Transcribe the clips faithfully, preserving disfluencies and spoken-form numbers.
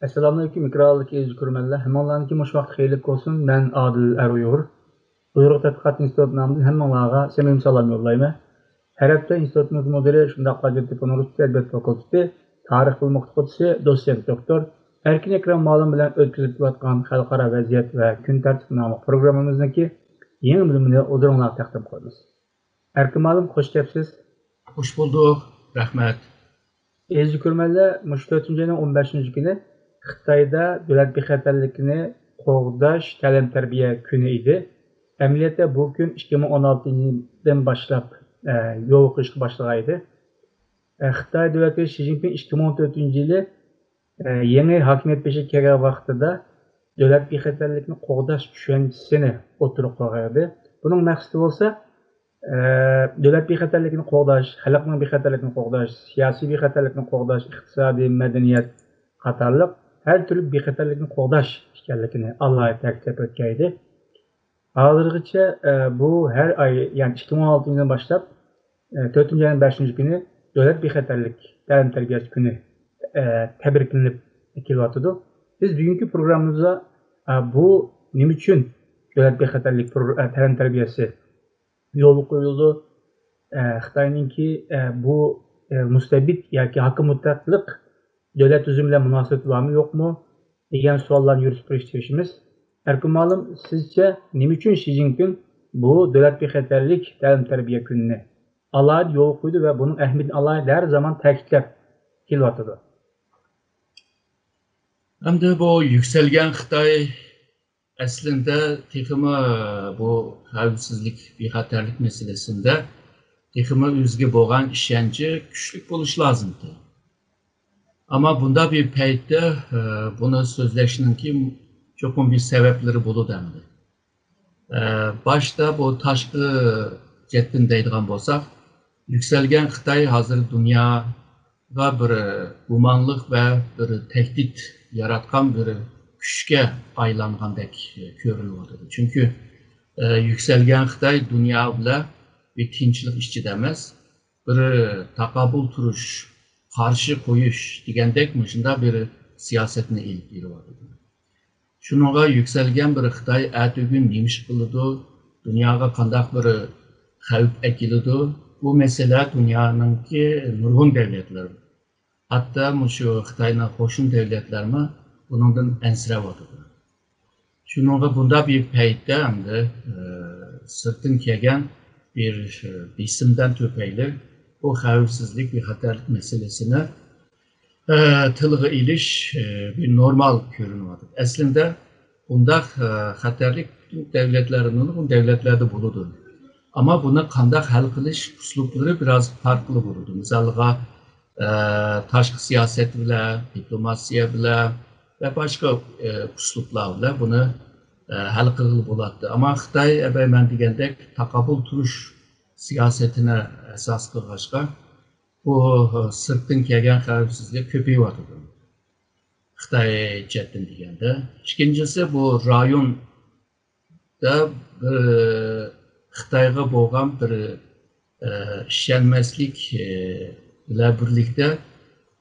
ئەسسالامۇئەلەيكۇم، ئېكرانلىق ئەزىز كۆرۈرمەنلەر. ھەممىڭلارنىڭكى مۇشۇ ۋاقتى خەيرلىك بولسۇن. مەن ئادىل ئەر ئۇيغۇر. ئۇيغۇر تەتقىقات ئىنستىتۇتى نامىدىن ھەممىڭلارغا سەمىمىي سالام يوللايمەن. ھەر ھەپتە ئىنستىتۇتىمىزنىڭ مۇدىرى، شۇنداقلا دىتىپون رۇس تىل ئەدەبىيات فاكۇلتېتى تارىخ بۆلۈمى ئوقۇتقۇچىسى، دوتسېنت دوكتور ئەركىن ئەكرەم مۇئەللىم بىلەن ئۆتكۈزۈپ كېلىۋاتقان خەلقئارا ۋەزىيەت ۋە كۈن تەرتىپى ناملىق پروگراممىمىزنىڭكى يېڭى بۆلۈمىنى ھۇزۇرۇڭلارغا تەقدىم قىلىمىز. ئەركىن مۇئەللىم، خوش كەپسىز. خوش بولدۇق، رەھمەت. ئەزىز كۆرۈرمەنلەر، مۇشۇ تۆتىنچى ئاينىڭ ئون بەشىنچى كۈنى خىتايدا دۆلەت بىخەتەرلىكىنى قوغداش تەلىم-تەربىيە كۈنى ئىدى. ئەمەلىيەتتە بۇ كۈن ئىككى مىڭ ئون ئالتىنچى يىلدىن باشلاپ، ئە، يولغا قويۇشقا باشلىغان ئىدى. ئە، خىتاي دۆلەت رەئىسى شى جىنپىڭ ئىككى مىڭ ئون تۆتىنچى يىلى، ئە، يېڭى ھاكىمىيەت بېشىغا كەلگەن ۋاقتىدا دۆلەت بىخەتەرلىكىنى قوغداش چۈشەنچىسىنى ئوتتۇرىغا قويغان ئىدى. بۇنىڭ مەقسىتى بولسا، ئە، دۆلەت بىخەتەرلىكىنى قوغداش، خەلقنىڭ بىخەتەرلىكىنى قوغداش، سىياسىي بىخەتەرلىكنى قوغداش، ئىقتىسادىي، مەدەنىيەت قاتارلىق ھەر تۈرلۈك بىخەتەرلىكنى قوغداش ئىكەنلىكىنى ئالاھىدە تەكىتلەپ ئۆتكەن ئىدى. ھازىرغىچە، ئە، بۇ ھەر ئاي، يەنى ئىككى مىڭ ئون ئالتىنچى يىلدىن باشلاپ، ئە، تۆتىنچى ئاينىڭ بەشىنچى كۈنى دۆلەت بىخەتەرلىك تەلىم-تەربىيەسى كۈنى، ئە، تەبرىكلىنىپ كېلىۋاتىدۇ. بىز بۈگۈنكى پروگراممىمىزدا، ئە، بۇ نېمە ئۈچۈن دۆلەت بىخەتەرلىك پرو-، ئە، تەلىم-تەربىيەسى يولغا قويۇلىدۇ؟ ئە، خىتاينىڭكى، ئە، بۇ، ئە، مۇستەبىت ياكى ھاكىم مۇتلەقلىق دۆلەت تۈزۈمى بىلەن مۇناسىۋىتى بارمۇ، يوقمۇ دېگەن سوئاللارنى يۈرۈشتۈرۈپ بېرىشىمىز. ئەركىن مۇئەللىم، سىزچە نېمە ئۈچۈن شى جىنپىڭ بۇ دۆلەت بىخەتەرلىك تەلىم-تەربىيە كۈنىنى ئالاھىدە يولغا قويدى ۋە بۇنىڭ ئەھمىيىتىنى ئالاھىدە ھەر زامان تەكىتلەپ كېلىۋاتىدۇ؟ ئەمدى بۇ يۈكسەلگەن خىتاي ئەسلىندە تېخىمۇ بۇ خەۋپسىزلىك، بىخەتەرلىك مەسىلىسىندە تېخىمۇ ئۆزىگە بولغان ئىشەنچى كۈچلۈك بولۇشى لازىمكەن. ئەمما بۇنداق بىر پەيتتە، ئە، بۇنى سۆزلەشنىڭكى چوقۇم بىر سەۋەبلىرى بولىدۇ ئەمدى. ئە، باشتا بۇ تاشقى جەھەتتىن دەيدىغان بولساق، يۈكسەلگەن خىتاي ھازىر دۇنياغا بىر گۇمانلىق ۋە بىر تەھدىت ياراتقان بىر كۈچكە ئايلانغاندەك كۆرۈنۈۋاتىدۇ. چۈنكى، ئە، يۈكسەلگەن خىتاي دۇنيا بىلەن بىر تىنچلىق ئىچىدە ئەمەس، بىر تاقابىل تۇرۇش، قارشى قويۇش دېگەندەك مۇشۇنداق بىر سىياسەتنى ئېلىپ بېرىۋاتىدۇ. شۇنىڭغا يۈكسەلگەن بىر خىتاي ئەتىگۈن نېمە ئىش قىلىدۇ، دۇنياغا قانداق بىر خەۋپ ئەكېلىدۇ، بۇ مەسىلە دۇنيانىڭكى نۇرغۇن دۆلەتلىرى، ھەتتا مۇشۇ خىتاينىڭ قوشنا دۆلەتلەرمۇ بۇنىڭدىن ئەنسىرەۋاتىدۇ. شۇنىڭغا بۇنداق بىر پەيتتە ئەمدى، ئە، سىرتتىن كەلگەن بىر، ئە، بېسىمدىن تۈپەيلى بۇ خەۋپسىزلىك، بىخەتەرلىك مەسىلىسىنى، ئە، تىلغا ئېلىش، ئە، بىر نورمال كۆرۈنۈۋاتىدۇ. ئەسلىندە بۇنداق، ئە، خەتەرلىك پۈتۈن دۆلەتلەردە، نۇرغۇن دۆلەتلەردە بولىدۇ. ئەمما بۇنى قانداق ھەل قىلىش ئۇسلۇبلىرى بىراز پەرقلىق بولىدۇ. مىسالغا، ئە، تاشقى سىياسەت بىلەن، دىپلوماتىيە بىلەن ۋە باشقا، ئە، ئۇسلۇبلار بىلەن بۇنى، ئە، ھەل قىلغىلى بولاتتى. ئەمما خىتاي ئەبەي مەن دېگەندەك تاقابىل تۇرۇش سىياسىتىنى ئاساس قىلغاچقا، بۇ، ئە، سىرتتىن كەلگەن خەۋپسىزلىك كۆپىيىۋاتىدۇ. خىتاي جەھەتتىن دېگەندە. ئىككىنچىسى، بۇ رايون دا بىر خىتايغا بولغان بىر، ئە، ئىشەنمەسلىك، ئە، بىلەن بىرلىكتە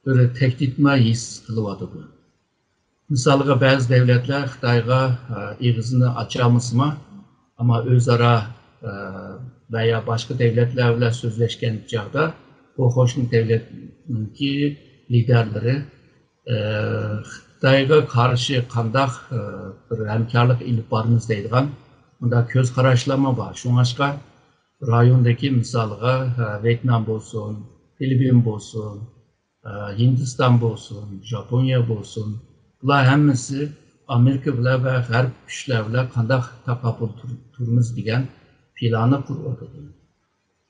بىر تەھدىتمۇ ھېس قىلىۋاتىدۇ. مىسالغا، بەزى دۆلەتلەر خىتايغا، ئە، ئېغىزىنى ئاچالمىسىمۇ، ئەمما ئۆزئارا، ئە، ۋە يا باشقا دۆلەتلەر بىلەن سۆزلەشكەن چاغدا بۇ قوشنا دۆلەتنىڭكى لىدەرلىرى ئە، خىتايغا قارشى قانداق، ئە، بىر ھەمكارلىق ئېلىپ بارىمىز دەيدىغان مۇنداق كۆز قاراشلارمۇ بار. شۇڭلاشقا رايوندىكى مىسالغا، ئە، ۋيېتنام بولسۇن، فىلىپپىن بولسۇن، ئە، ھىندىستان بولسۇن، ژاپونىيە بولسۇن، بۇلار ھەممىسى ئامېرىكا بىلەن ۋە غەرب كۈچلەر بىلەن قانداق تاقابىل تۇر-، تۇرىمىز دېگەن پىلاننى قۇرۇۋاتىدۇ.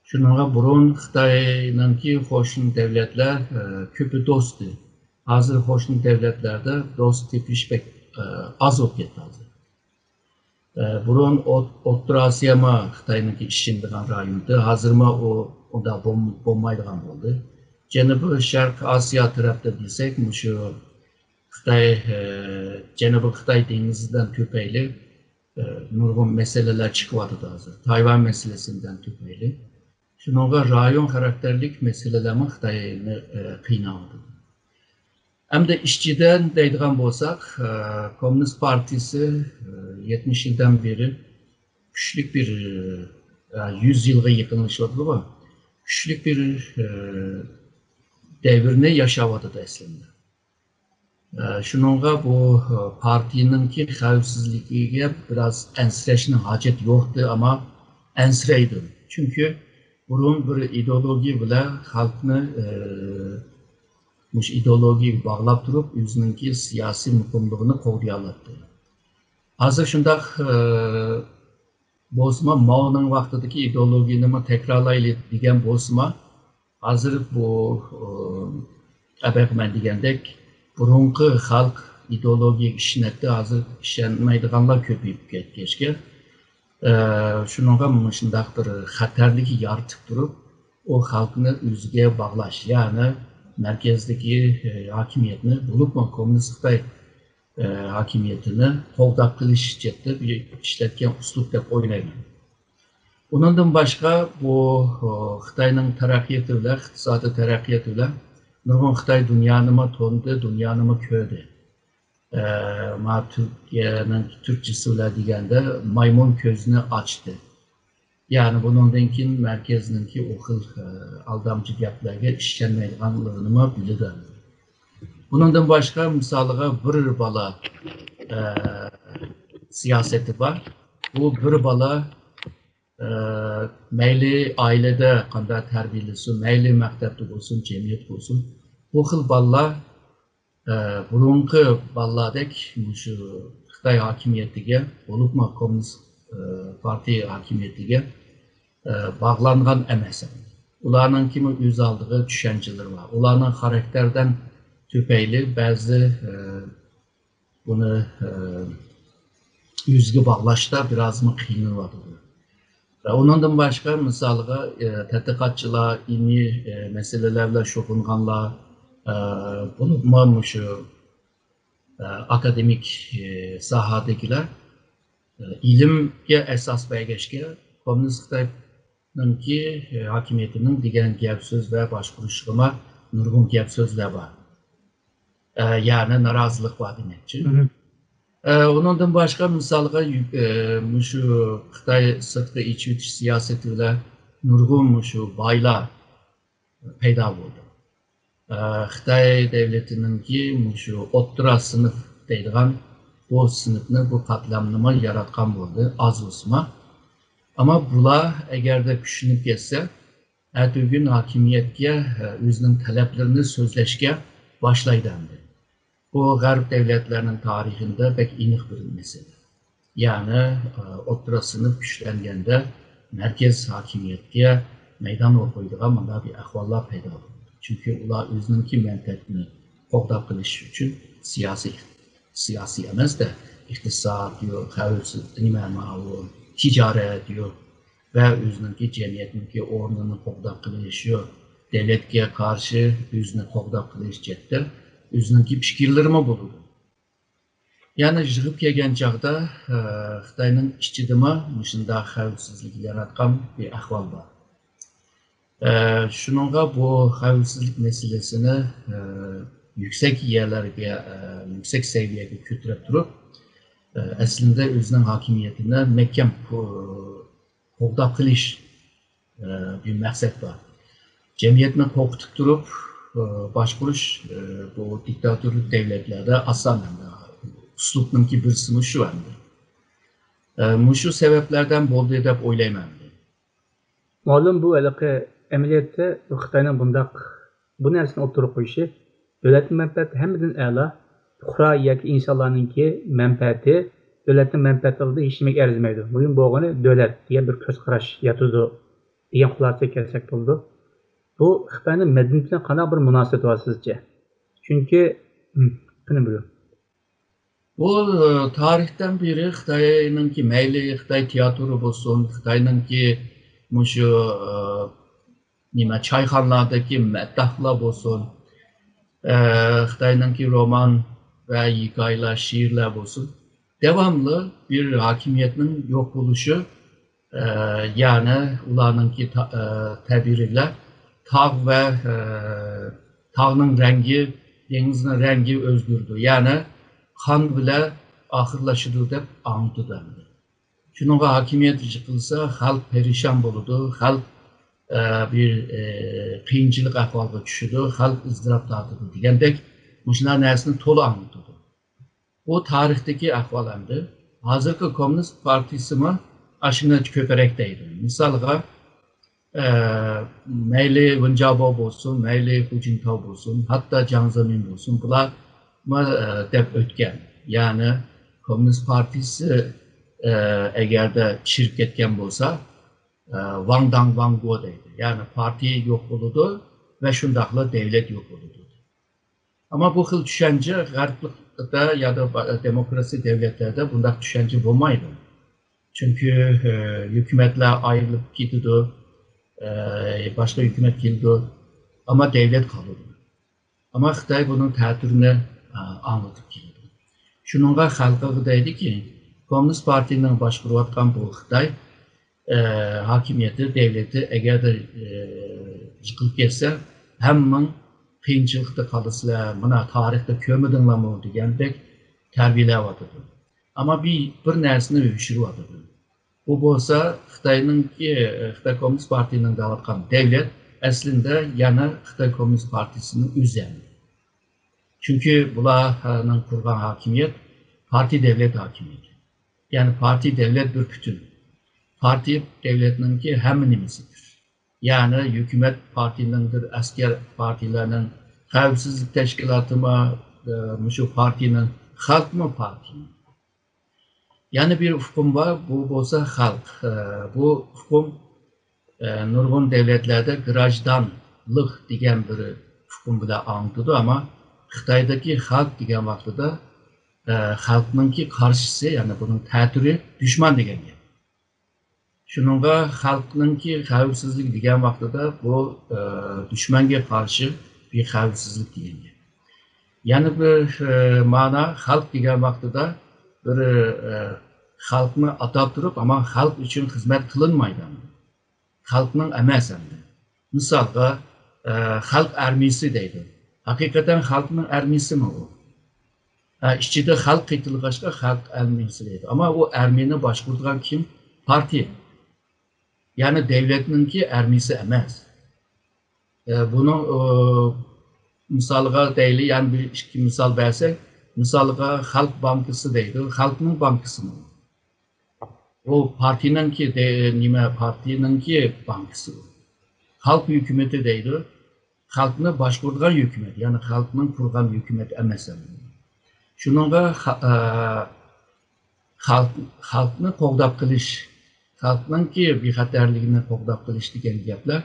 شۇنىڭغا بۇرۇن خىتاينىڭكى قوشنا دۆلەتلەر، ئە، كۆپى دوستى. ھازىر قوشنا دۆلەتلەردە دوست تېپىش بەك، ئە، ئاز بولۇپ كەتتى ھازىر. ئە، بۇرۇن ئوت-، ئوتتۇرا ئاسىيامۇ خىتاينىڭكى ئىشىنىدىغان رايون ئىدى. ھازىرمۇ ئۇ ئۇنداق بولم-، بولمايدىغان بولدى. جەنۇبىي شەرقىي ئاسىيا تەرەپتە دېسەك، مۇشۇ خىتاي، ئە، جەنۇبىي خىتاي دېڭىزىدىن تۈپەيلى ئە، نۇرغۇن مەسىلىلەر چىقىۋاتىدۇ ھازىر. تايۋان مەسىلىسىدىن تۈپەيلى. شۇنىڭغا رايون خاراكتېرلىك مەسىلىلەرمۇ خىتاينى، ئە، قىيناۋاتىدۇ. ھەمدە ئىچىدىن دەيدىغان بولساق، ئە، كوممۇنىست پارتىيىسى، ئە، يەتمىش يىلدىن بېرى كۈچلۈك بىر، ئە، يۈز يىلغا يېقىنلىشىۋاتىدۇ، كۈچلۈك بىر، ئە، دەۋرنى ياشاۋاتىدۇ ئەسلىندە. ئە، شۇنىڭغا بۇ، ئە، پارتىيىنىڭكى خەۋپسىزلىكىگە بىراز ئەنسىرەشنىڭ ھاجەت يوقتى، ئەمما ئەنسىرەيدۇ. چۈنكى بۇرۇن بىر ئىدېئولوگىيە بىلەن خەلقنى، ئە، مۇشۇ ئىدېئولوگىيەگە باغلاپ تۇرۇپ، ئۆزىنىڭكى سىياسىي مۇقىملىقىنى قوغدىيالاتتى. ھازىر شۇنداق، ئە، بولسىمۇ، ماۋنىڭ ۋاقتىدىكى ئىدېئولوگىيەنىمۇ تەكرارلايلى دېگەن بولسىمۇ، ھازىر بۇ، ئە، ئەبەقمەن دېگەندەك، بۇرۇنقى خەلق ئىدېئولوگىيەگە ئىشىنەتتى، ھازىر ئىشەنمەيدىغانلار كۆپىيىپ كەتكەچكە، ئە، شۇنىڭغا مۇشۇنداق بىر خەتەرلىك يارىتىپ تۇرۇپ، ئۇ خەلقنى ئۆزىگە باغلاش، يەنى مەركەزدىكى، ئە، ھاكىمىيەتنى، بولۇپمۇ كوممۇنىست خىتاي، ئە، ھاكىمىيىتىنى قوغداپ قېلىش جەھەتتە بىر ئىشلەتكەن ئۇسلۇب دەپ ئويلايمەن. ئۇنىڭدىن باشقا بۇ، ئە، خىتاينىڭ تەرەققىياتى بىلەن، ئىقتىسادىي تەرەققىياتى بىلەن نۇرغۇن خىتاي دۇنيانىمۇ تونۇدى، دۇنيانىمۇ كۆردى. ئە، ما تۈركىيەنىڭ تۈركچىسى بىلەن دېگەندە مايمۇن كۆزىنى ئاچتى. يەنى بۇنىڭدىن كېيىن مەركەزنىڭكى ئۇ خىل، ئە، ئالدامچى گەپلەرگە ئىشەنمەيدىغانلىقىنىمۇ بىلىدۇ. بۇنىڭدىن باشقا مىسالىغا بىر بالا، ئە، سىياسىتى بار. بۇ بىر بالا، ئە، مەيلى ئائىلىدە قانداق تەربىيەلىسۇن، مەيلى مەكتەپتە بولسۇن، جەمئىيەتتە بولسۇن، بۇ خىل بالىلار، ئە، بۇرۇنقى بالىلاردەك مۇشۇ خىتاي ھاكىمىيىتىگە، بولۇپمۇ كوممۇنىست، ئە، پارتىيە ھاكىمىيىتىگە، ئە، باغلانغان ئەمەس. ئۇلارنىڭكىمۇ ئۆز ئالدىغا چۈشەنچىلىرى بار. ئۇلارنىڭ خاراكتېرىدىن تۈپەيلى بەزى، ئە، بۇنى، ئە، ئۆزىگە باغلاشتا بىرازمۇ قىينىلىۋاتىدۇ. ۋە ئۇنىڭدىن باشقا، مىسالغا، ئە، تەتقىقاتچىلار، ئىلمىي، ئە، مەسىلىلەر بىلەن شۇغۇللانغانلار، ئە، بولۇپمۇ مۇشۇ، ئە، ئاكادېمىك، ئە، ساھەدىكىلەر، ئە، ئىلىمگە ئاساس بەرگەچكە، كوممۇنىست خىتاي نىڭكى، ئە، ھاكىمىيىتىنىڭ دېگەن گەپ سۆز ۋە باشقۇرۇشىغىمۇ نۇرغۇن گەپ سۆزلەر بار. ئە، يەنى نارازىلىق بار دېمەكچى. مهم. ئە، ئۇنىڭدىن باشقا مىسالغا، ئە، مۇشۇ خىتاي سىرتقا ئېچىۋېتىش سىياسىتى بىلەن نۇرغۇن مۇشۇ بايلار پەيدا بولدى. ئە، خىتاي دۆلىتىنىڭكى مۇشۇ ئوتتۇرا سىنىپ دەيدىغان بۇ سىنىپنى، بۇ قاتلامنىمۇ ياراتقان بولدى، ئاز بولسىمۇ. ئەمما بۇلار ئەگەردە كۈچلىنىپ كەتسە، ئەتىگۈن ھاكىمىيەتكە، ئە، ئۆزىنىڭ تەلەپلىرىنى سۆزلەشكە باشلايدۇ ئەمدى. بۇ غەرب دۆلەتلەرنىڭ تارىخىدا بەك ئېنىق بىر مەسىلە. يەنى، ئە، ئوتتۇرا سىنىپ كۈچلەنگەندە مەركەز ھاكىمىيەتكە مەيدان ئوقۇيدىغان مۇنداق بىر ئەھۋاللار پەيدا بولىدۇ. چۈنكى ئۇلار ئۆزىنىڭكى مەنپەئەتىنى قوغداپ قېلىش ئۈچۈن سىياسىي، سىياسىي ئەمەس-دە، ئىقتىساد يوق، خەۋپسىز، نېمە، ماۋۇ، تىجارەت يوق ۋە ئۆزىنىڭكى جەمئىيەتنىڭكى ئورنىنى قوغداپ قېلىش يوق، دۆلەتكە قارشى ئۆزىنى قوغداپ قېلىش جەھەتتە ئۆزىنىڭكى پىكىرلىرىمۇ بولىدۇ. يەنى يىغىپ كەلگەن چاغدا، ئە، خىتاينىڭ ئىچىدىمۇ مۇشۇنداق خەۋپسىزلىك ياراتقان بىر ئەھۋال بار. ئە، شۇنىڭغا بۇ خەۋپسىزلىك مەسىلىسىنى، ئە، يۈكسەك يەرلەرگە، ئە، يۈكسەك سەۋىيەگە كۆتۈرۈپ تۇرۇپ، ئە، ئەسلىندە ئۆزىنىڭ ھاكىمىيىتىنى مەھكەم قو-، قوغداپ قېلىش، ئە، بىر مەقسەت بار. جەمئىيەتنى قورقۇتۇپ تۇرۇپ، ئە، باشقۇرۇش، ئە، بۇ دىكتاتور دۆلەتلەردە ئاسان ئەمدى. ئۇسلۇبنىڭكى بىرسىمۇ شۇ ئەمدى. ئە، مۇشۇ سەۋەبلەردىن بولدى دەپ ئويلايمەن. مەلۇم، بۇ ھېلىقى ئەمەلىيەتتە بۇ خىتاينىڭ بۇنداق بۇ نەرسىنى ئوتتۇرىغا قويۇشى، دۆلەتنىڭ مەنپەئەتى ھەممىدىن ئەلا، پۇقرا ياكى ئىنسانلارنىڭكى مەنپەئەتى دۆلەتنىڭ مەنپەئەتى ئالدىدا ھېچ نېمىگە ئەرزىمەيدۇ. مۇھىم بولغىنى دۆلەت دېگەن بىر كۆز قاراش ياتىدۇ دېگەن خۇلاسىگە كەلسەك بولىدۇ. بۇ خىتاينىڭ مەدەنىيىتى بىلەن قانداق بىر مۇناسىۋىتى بار سىزچە؟ چۈنكى، ھىم، قېنى بۇيرۇڭ. بۇ، ئە، تارىختىن بېرى خىتاينىڭكى، مەيلى خىتاي تىياتىرى بولسۇن، خىتاينىڭكى مۇشۇ، ئە، نېمە، چايخانىلاردىكى مەدداھلار بولسۇن، ئە، خىتاينىڭكى رومان ۋە ھېكايىلەر، شېئىرلەر بولسۇن، داۋاملىق بىر ھاكىمىيەتنىڭ يوق بولۇشى، ئە، يەنى ئۇلارنىڭكى تا-، ئە، تەبىرىلەر تاغ ۋە، ئە، تاغنىڭ رەڭگى، دېڭىزنىڭ رەڭگى ئۆزگىرىدۇ، يەنى قان بىلەن ئاخىرلىشىدۇ دەپ ئاڭلىتىدۇ ئەمدى. شۇنىڭغا ھاكىمىيەت يىقىلسا، خەلق پەرىشان بولىدۇ، خەلق، ئە، بىر، ئە، قىيىنچىلىق ئەھۋالغا چۈشىدۇ، خەلق ئىزتىراپ تارتىدۇ دېگەندەك مۇشۇنداق نەرسىنى تولا ئاڭلىتىدۇ. بۇ تارىختىكى ئەھۋال ئەمدى. ھازىرقى كوممۇنىست پارتىيىسىمۇ ئاشۇنى كۆپرەك دەيدۇ. مىسالغا، ئە، مەيلى ۋېنجياباۋ بولسۇن، مەيلى خۇجىنتاۋ بولسۇن، ھەتتا جياڭ زېمىن بولسۇن، بۇلارمۇ، ئە، دەپ ئۆتكەن. يەنى كوممۇنىست پارتىيىسى، ئە، ئەگەردە چىرىپ كەتكەن بولسا، ئە، ۋاڭ داڭ ۋاڭ گو دەيدۇ. يەنى پارتىيە يوق بولىدۇ ۋە شۇنداقلا دەۋلەت يوق بولىدۇ. ئەمما بۇ خىل چۈشەنچە غەربلىكتە يادا با-، دېموكراتىك دەۋلەتلەردە بۇنداق چۈشەنچە بولمايدۇ. چۈنكى، ئە، ھۆكۈمەتلەر ئايرىلىپ كېتىدۇ، ئە، باشقا ھۆكۈمەت كېلىدۇ، ئەمما دەۋلەت قالىدۇ. ئەمما خىتاي بۇنىڭ تەتۈرىنى، ئە، ئاڭلىتىپ كېلىدۇ. شۇنىڭغا خەلقىگە دەيدىكى، كوممۇنىست پارتىيىنىڭ باشقۇرۇۋاتقان بۇ خىتاي، ئە، ھاكىمىيىتى، دەۋلىتى ئەگەردە، ئە، يىقىلىپ كەتسە، ھەممىڭ قىيىنچىلىقتا قالىسىلەر، مانا تارىختا كۆرمىدىڭلارمۇ دېگەندەك تەربىيەلەۋاتىدۇ. ئەمما بىر، بىر نەرسىنى يوشۇرۇۋاتىدۇ. بۇ بولسا خىتاينىڭكى، خىتاي كوممۇنىست پارتىيىنىڭ دەۋاتقان دەۋلەت ئەسلىندە يەنە خىتاي كوممۇنىست پارتىيىسىنىڭ ئۆزى ئەمدى. چۈنكى بۇلارنىڭ قۇرغان ھاكىمىيەت پارتىيە دەۋلەت ھاكىمىيىتى. يەنى پارتىيە دەۋلەت بىر پۈتۈن. پارتىيە دەۋلەتنىڭكى ھەممە نېمىسىدۇر. يەنى ھۆكۈمەت پارتىيىنىڭدۇر، ئەسكەر پارتىيىلەرنىڭ، خەۋپسىزلىك تەشكىلاتىمۇ، ئە، مۇشۇ پارتىيىنىڭ، خەلقمۇ پارتىيىنىڭ. يەنە بىر ئۇقۇم بار، بۇ بولسا خەلق. ئە، بۇ ئۇقۇم، ئە، نۇرغۇن دەۋلەتلەردە گراژدانلىق دېگەن بىر ئۇقۇم بىلەن ئاڭلىتىدۇ، ئەمما خىتايدىكى خەلق دېگەن ۋاقتىدا، ئە، خەلقنىڭكى قارشىسى، يەنى بۇنىڭ تەتۈرى دۈشمەن دېگەن گەپ. شۇنىڭغا خەلقنىڭكى خەۋپسىزلىكى دېگەن ۋاقتىدا بۇ، ئە، دۈشمەنگە قارشى بىر خەۋپسىزلىك دېگەن گەپ. يەنە بىر، ئە، مانا خەلق دېگەن ۋاقتىدا بىر، ئە، خەلقنى ئاتاپ تۇرۇپ، ئەمما خەلق ئۈچۈن خىزمەت قىلىنمايدۇ. خەلقنىڭ ئەمەس ئەمدى. مىسالغا، ئە، خەلق ئارمىيىسى دەيدۇ. ھەقىقەتەن خەلقنىڭ ئارمىيىسىمۇ ئۇ؟ ئە، ئىچىدە خەلق قېتىلغاچقا خەلق ئارمىيىسى دەيدۇ. ئەمما ئۇ ئارمىيىنى باشقۇرىدىغان كىم؟ پارتىيە. يەنى دەۋلەتنىڭكى ئارمىيىسى ئەمەس. ئە، بۇنىڭ، ئۇ، مىسالغا دەيلى، يەنە بىر ئىككى مىسال بەرسەك، مىسالغا خەلق بانكىسى دەيدۇ. خەلقنىڭ بانكىسىمۇ؟ ئۇ پارتىيىنىڭكى دە-، نېمە، پارتىيىنىڭكى بانكىسى ئۇ. خەلق ھۆكۈمىتى دەيدۇ. خەلقنى باشقۇرىدىغان ھۆكۈمەت، يەنى خەلقنىڭ قۇرغان ھۆكۈمەت ئەمەس ئەمدى. شۇنىڭغا خا-، ئە، خەلق، خەلقنى قوغداپ قېلىش، خەلقنىڭكى بىخەتەرلىكىنى قوغداپ قېلىش دېگەن گەپلەر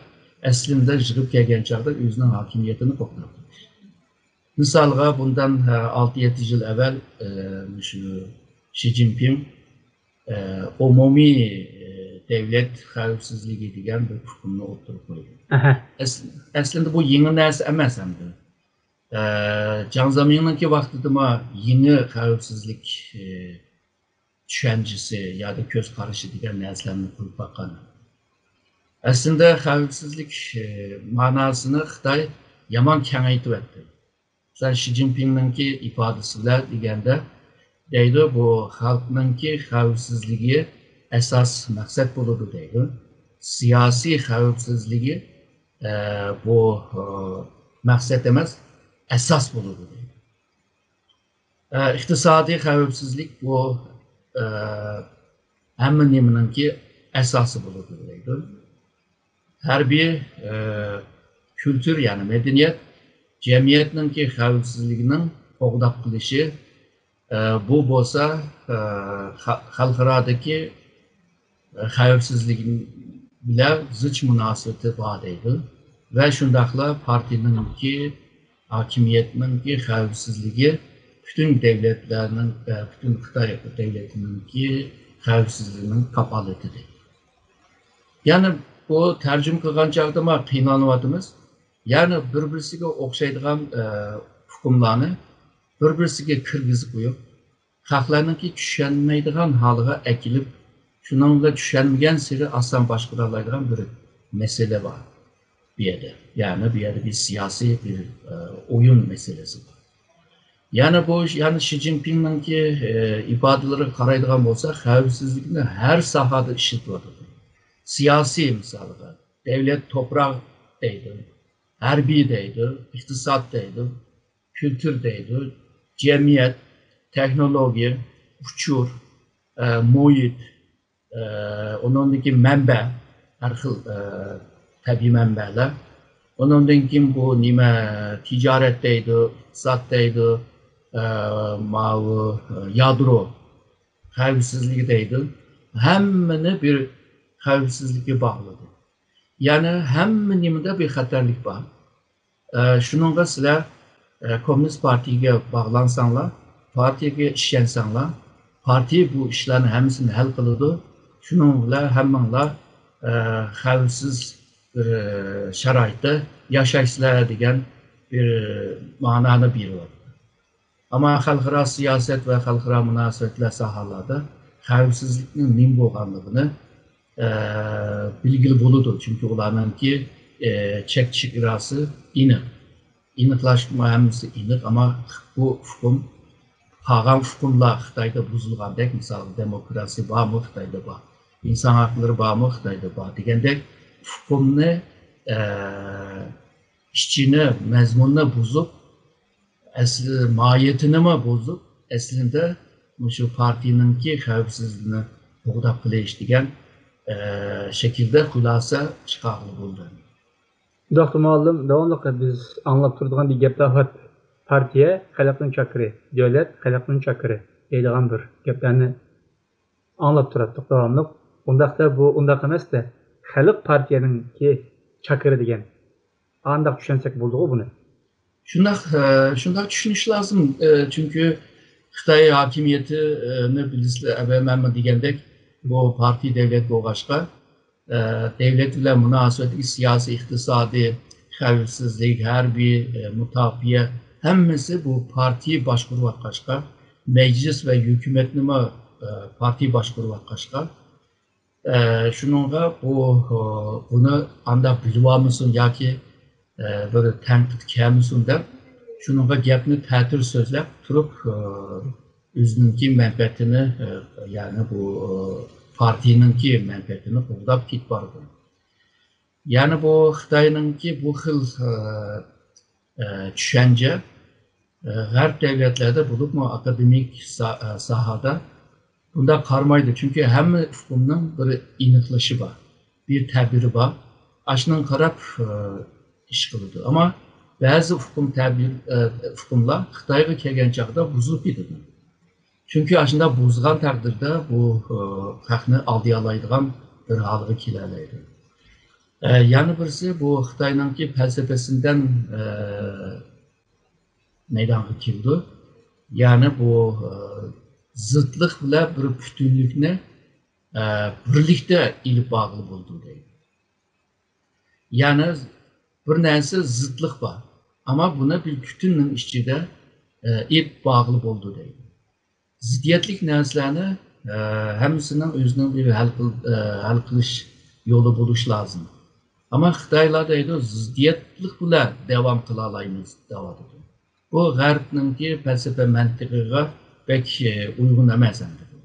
ئەسلىندە يىغىپ كەلگەن چاغدا ئۆزىنىڭ ھاكىمىيىتىنى قوغداپ قېلىش. مىسالغا، بۇندان، ئە، ئالتە يەتتە يىل ئەۋۋەل، ئە، مۇشۇ شى جىنپىڭ، ئە، ئومۇمىي، ئە، دەۋلەت خەۋپسىزلىكى دېگەن بىر ئۇقۇمنى ئوتتۇرىغا قويدى. ئەس-، ئەسلىندە بۇ يېڭى نەرسە ئەمەس ئەمدى. ئە، جياڭ زېمىننىڭكى ۋاقتىدىمۇ يېڭى خەۋپسىزلىك، ئە، چۈشەنچىسى يادا كۆز قارىشى دېگەن نەرسىلەرنى قۇرۇپ باققان. ئەسلىدە خەۋپسىزلىك، ئە، ماناسىنى خىتاي يامان كېڭەيتىۋەتتى. مىسال، شى جىنپىڭنىڭكى ئىپادىسى بىلەن دېگەندە، دەيدۇ، بۇ خەلقنىڭكى خەۋپسىزلىكى ئاساس مەقسەت بولىدۇ دەيدۇ. سىياسىي خەۋپسىزلىكى، ئە، بۇ، ئە، مەقسەت ئەمەس، ئاساس بولىدۇ دەيدۇ. ئە، ئىقتىسادىي خەۋپسىزلىك بۇ، ئە، ھەممە نېمىنىڭكى ئاساسى بولىدۇ دەيدۇ. ھەر بىر، ئە، كۈلتۈر، يەنى مەدەنىيەت، جەمئىيەتنىڭكى خەۋپسىزلىكىنىڭ قوغداپ قېلىشى، ئە، بۇ بولسا، ئە، خە-، خەلقئارادىكى خەۋپسىزلىك بىلەن زىچ مۇناسىۋىتى بار دەيدۇ. ۋە شۇنداقلا پارتىيىنىڭكى، ھاكىمىيەتنىڭكى خەۋپسىزلىكى پۈتۈن دەۋلەتلەرنىڭ، ئە، پۈتۈن خىتاي دەۋلىتىنىڭكى خەۋپسىزلىكىنىڭ كاپالىتى دەيدۇ. يەنى بۇ تەرجىمە قىلغان چاغدىمۇ قىينىلىۋاتىمىز. يەنى بىر-بىرسىگە ئوخشايدىغان، ئە، ئۇقۇملارنى بىر-بىرسىگە كىرگۈزۈپ قويۇپ، خەقلەرنىڭكى چۈشەنمەيدىغان ھالىغا ئەكېلىپ، شۇنىڭ بىلەن چۈشەنمىگەنسېرى ئاسان باشقۇرالايدىغان بىر مەسىلە بار. بۇ يەردە. يەنى بۇ يەردە بىر سىياسىي بىر ئويۇن مەسىلىسى بار. يەنى بۇ، يەنى شى جىنپىڭنىڭكى ئىپادىلىرىگە قارايدىغان بولساق، خەۋپسىزلىكنى ھەر ساھەدە ئىشلىتىۋاتىدۇ. سىياسىي مىسالىغا، دەۋلەت توپراق دەيدۇ، ھەربىي دەيدۇ، ئىقتىساد دەيدۇ، كۈلتۈر دەيدۇ، جەمئىيەت، تېخنولوگىيە، ئۇچۇر، ئە، مۇھىت، ئە، ئۇنىڭدىكى مەنبە، ھەر خىل، ئە، تەبىئىي مەنبەلەر. ئۇنىڭدىن كېيىن بۇ نېمە، تىجارەت دەيدۇ، ئىقتىساد دەيدۇ، ئە، ماۋۇ، ئە، يادرو خەۋپسىزلىكى دەيدۇ. ھەممىنى بىر خەۋپسىزلىككە باغلىدى. يەنى ھەممە نېمىدە بىر خەتەرلىك بار. ئە، شۇنىڭغا سىلەر، ئە، كوممۇنىست پارتىيىگە باغلانساڭلار، پارتىيىگە ئىشەنسەڭلار، پارتىيە بۇ ئىشلارنى ھەممىسىنى ھەل قىلىدۇ. شۇنىڭ بىلەن ھەممىڭلار، ئە، خەۋپسىز بىر، ئە، شارائىتتا ياشايسىلەر دېگەن بىر مانانى بېرىۋاتىدۇ. ئەمما خەلقئارا سىياسەت ۋە خەلقئارا مۇناسىۋەتلەر ساھەلەردە خەۋپسىزلىكنىڭ نېمە بولغانلىقىنى، ئە، بىلگىلى بولىدۇ. چۈنكى ئۇلارنىڭكى، ئە، چەك چېگراسى ئېنىق. ئېنىقلاشمۇ ھەممىسى ئېنىق، ئەمما بۇ ئۇقۇم، قالغان ئۇقۇملار خىتايدا بۇزۇلغاندەك، مىسالغا، دېموكراتىيە بارمۇ خىتايدا؟ بار. ئىنسان ھەقلىرى بارمۇ خىتايدا؟ بار دېگەندەك ئۇقۇمنى، ئە، ئىچىنى، مەزمۇننى بۇزۇپ، ئەسلى ماھىيىتىنىمۇ بۇزۇپ، ئەسلىدە مۇشۇ پارتىيىنىڭكى خەۋپسىزلىكىنى قوغداپ قېلىش دېگەن، ئە، شەكىلدە خۇلاسە چىقارغىلى بولىدۇ. دوختۇر مۇئەللىم، داۋاملىق بىز ئاڭلاپ تۇرىدىغان بىر گەپ بار، پارتىيە خەلقنىڭ چاكىرى، دۆلەت خەلقنىڭ چاكىرى دەيدىغان بىر گەپلەرنى ئاڭلاپ تۇراتتۇق داۋاملىق. ئۇنداقتا بۇ ئۇنداق ئەمەستە، خەلق پارتىيەنىڭكى چاكىرى دېگەن، ئانداق چۈشەنسەك بولىدىغۇ بۇنى؟ شۇنداق، ئە، شۇنداق چۈشىنىش لازىم. ئە، چۈنكى خىتاي ھاكىمىيىتىنى بىلىسىلەر، ئەۋەل مەنمۇ دېگەندەك، بۇ پارتىيە دەۋلەت بولغاچقا، ئە، دەۋلەت بىلەن مۇناسىۋەتلىك سىياسىي، ئىقتىسادىي، خەۋپسىزلىك، ھەربىي، ئە، مۇداپىئە، ھەممىسى بۇ پارتىيە باشقۇرۇۋاتقاچقا، مەجلىس ۋە ھۆكۈمەتنىمۇ، ئە، پارتىيە باشقۇرۇۋاتقاچقا، ئە، شۇنىڭغا بۇ، ئە، بۇنى ئانداق بىلىۋالمىسۇن ياكى، ئە، بىر تەنقىد كەلمىسۇن دەپ، شۇنىڭغا گەپنى تەتۈر سۆزلەپ تۇرۇپ، ئە، ئۆزىنىڭكى مەنپەئەتىنى، ئە، يەنى بۇ، ئە، پارتىيىنىڭكى مەنپەئەتىنى قوغداپ كېتىپ بارىدۇ. يەنى بۇ خىتاينىڭكى بۇ خىل، ئە، ئە، چۈشەنچە، ئە، غەرب دەۋلەتلەردە بولۇپمۇ ئاكادېمىك سا-، ئە، ساھەدە بۇنداق قارىمايدۇ. چۈنكى ھەممە ئۇقۇمنىڭ بىر ئېنىقلىشى بار، بىر تەبىرى بار. ئاشۇنىڭغا قاراپ، ئە، ئىش قىلىدۇ. ئەمما بەزى ئۇقۇم تەبىر، ئە، ئۇقۇملار خىتايغا كەلگەن چاغدا بۇزۇلۇپ كېتىدۇ. چۈنكى ئاشۇنداق بۇزغان تەقدىردە بۇ، ئە، خەقنى ئالدىيالايدىغان بىر ھالغا كېلەلەيدۇ. ئە، يەنە بىرسى بۇ خىتاينىڭكى پەلسەپىسىدىن، ئە، مەيدانغا كېلىدۇ. يەنى بۇ، ئە، زىتلىق بىلەن بىر پۈتۈنلۈكنى، ئە، بىرلىكتە ئېلىپ بارغىلى بولىدۇ دەيدۇ. يەنى بىر نەرسە زىتلىق بار، ئەمما بۇنى بىر پۈتۈننىڭ ئىچىدە، ئە، ئېلىپ بارغىلى بولىدۇ دەيدۇ. زىددىيەتلىك نەرسىلەرنى، ئە، ھەممىسىنىڭ ئۆزىنىڭ بىر ھەل قىل-، ئە، ھەل قىلىش يولى بولۇشى لازىم. ئەمما خىتايلار دەيدۇ، زىددىيەتلىك بىلەن داۋام قىلالايمىز دەۋاتىدۇ. بۇ غەربنىڭكى پەلسەپە مەنتىقىغا بەك، ئە، ئۇيغۇن ئەمەس ئەمدى بۇ.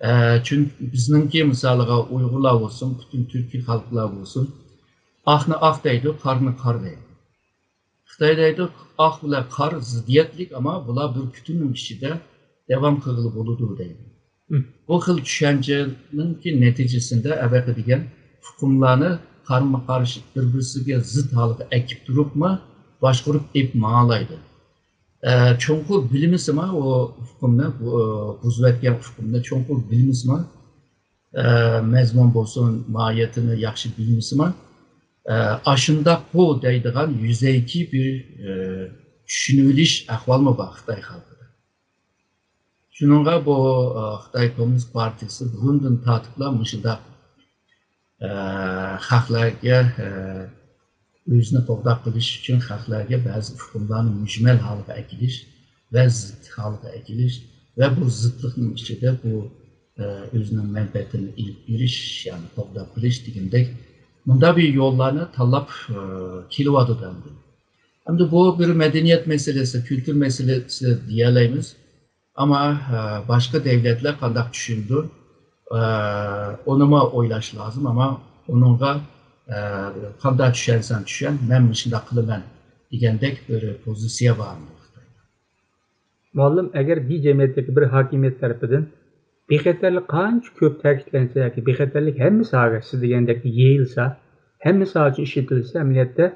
ئە، چۈنكى بىزنىڭكى مىسالىغا ئۇيغۇرلار بولسۇن، پۈتۈن تۈركىي خەلقلەر بولسۇن، ئاقنى ئاق دەيدۇ، قارنى قار دەيدۇ. خىتاي دەيدۇ، ئاق بىلەن قار زىددىيەتلىك، ئەمما بۇلار بىر پۈتۈننىڭ ئىچىدە داۋام قىلغىلى بولىدۇ دەيدۇ. بۇ خىل چۈشەنچىنىڭكى نەتىجىسىندە ئەۋەقە دېگەن ئۇقۇملارنى قارمۇ قارشى بىر-بىرسىگە زىت ھالغا ئەكىپ تۇرۇپمۇ باشقۇرۇپ ئېلىپ ماڭالايدۇ. ئە، چوڭقۇر بىلمىسىمۇ ئۇ ئۇقۇمنى، بۇ، بۇزۇۋەتكەن ئۇقۇمنى چوڭقۇر بىلمىسىمۇ، ئە، مەزمۇن بولسۇن، ماھىيىتىنى ياخشى بىلمىسىمۇ، ئە، ئاشۇنداققۇ دەيدىغان يۈزەكى بىر، ئە، چۈشىنىۋېلىش ئەھۋالمۇ بار خىتاي خەلقىدە. شۇنىڭغا بۇ، ئە، خىتاي كوممۇنىست پارتىيىسى بۇرۇندىن تارتىپلا مۇشۇنداق، ئە، خەقلەرگە، ئە، ئۆزىنى قوغداپ قېلىش ئۈچۈن خەقلەرگە بەزى ئۇقۇملارنى مۈجمەل ھالغا ئەكېلىش ۋە زىت ھالغا ئەكېلىش ۋە بۇ زىتلىقنىڭ ئىچىدە بۇ، ئە، ئۆزىنىڭ مەنپەئەتىنى ئېلىپ بېرىش، يەنى قوغداپ قېلىش دېگەندەك، مۇنداق بىر يوللارنى تاللاپ، ئە، كېلىۋاتىدۇ ئەمدى. ئەمدى بۇ بىر مەدەنىيەت مەسىلىسى، كۈلتۈر مەسىلىسى دېيەلەيمىز. ئەمما، ئە، باشقا دەۋلەتلەر قانداق چۈشىنىدۇ؟ ئە، ئۇنىمۇ ئويلاش لازىم، ئەمما ئۇنىڭغا، ئە، قانداق چۈشەنسەڭ چۈشەن، مەن مۇشۇنداق قىلىمەن دېگەندەك بىر پوزىتسىيە بار خىتايدا. مۇئەللىم، ئەگەر بىر جەمئىيەتتىكى بىر ھاكىمىيەت تەرىپىدىن بىخەتەرلىك قانچە كۆپ تەكىتلەنسە ياكى بىخەتەرلىك ھەممە ساھەگە سىز دېگەندەك يېيىلسا، ھەممە ساھە ئۈچۈن ئىشلىتىلسە، ئەمەلىيەتتە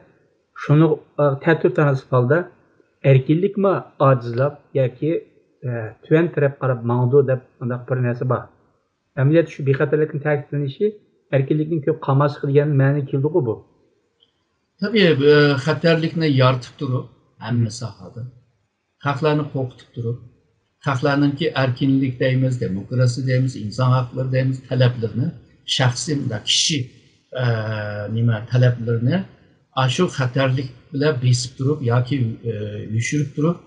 شۇنىڭغا تەتۈر تاناسىپ ھالدا ئەركىنلىكمۇ ئاجىزلاپ ياكى، ئە، تۆۋەن تەرەپ قاراپ ماڭىدۇ دەپ مۇنداق بىر نەرسە بار. ئەمەلىيەتتە شۇ بىخەتەرلىكنىڭ تەكىتلىنىشى ئەركىنلىكنىڭ كۆپ قالماسلىقى دېگەن مەنىگە كېلىدىغۇ بۇ. تەبىئىي، ئە، خەتەرلىكنى يارىتىپ تۇرۇپ، ھەممە ساھەدە خەقلەرنى قورقۇتۇپ تۇرۇپ، خەقلەرنىڭكى ئەركىنلىك دەيمىز، دېموكراتىيە دەيمىز، ئىنسان ھەقلىرى دەيمىز، تەلەپلىرىنى شەخسىي، مۇنداق كىشى، ئە، نېمە، تەلەپلىرىنى ئاشۇ خەتەرلىك بىلەن بېسىپ تۇرۇپ ياكى، ئە، يوشۇرۇپ تۇرۇپ،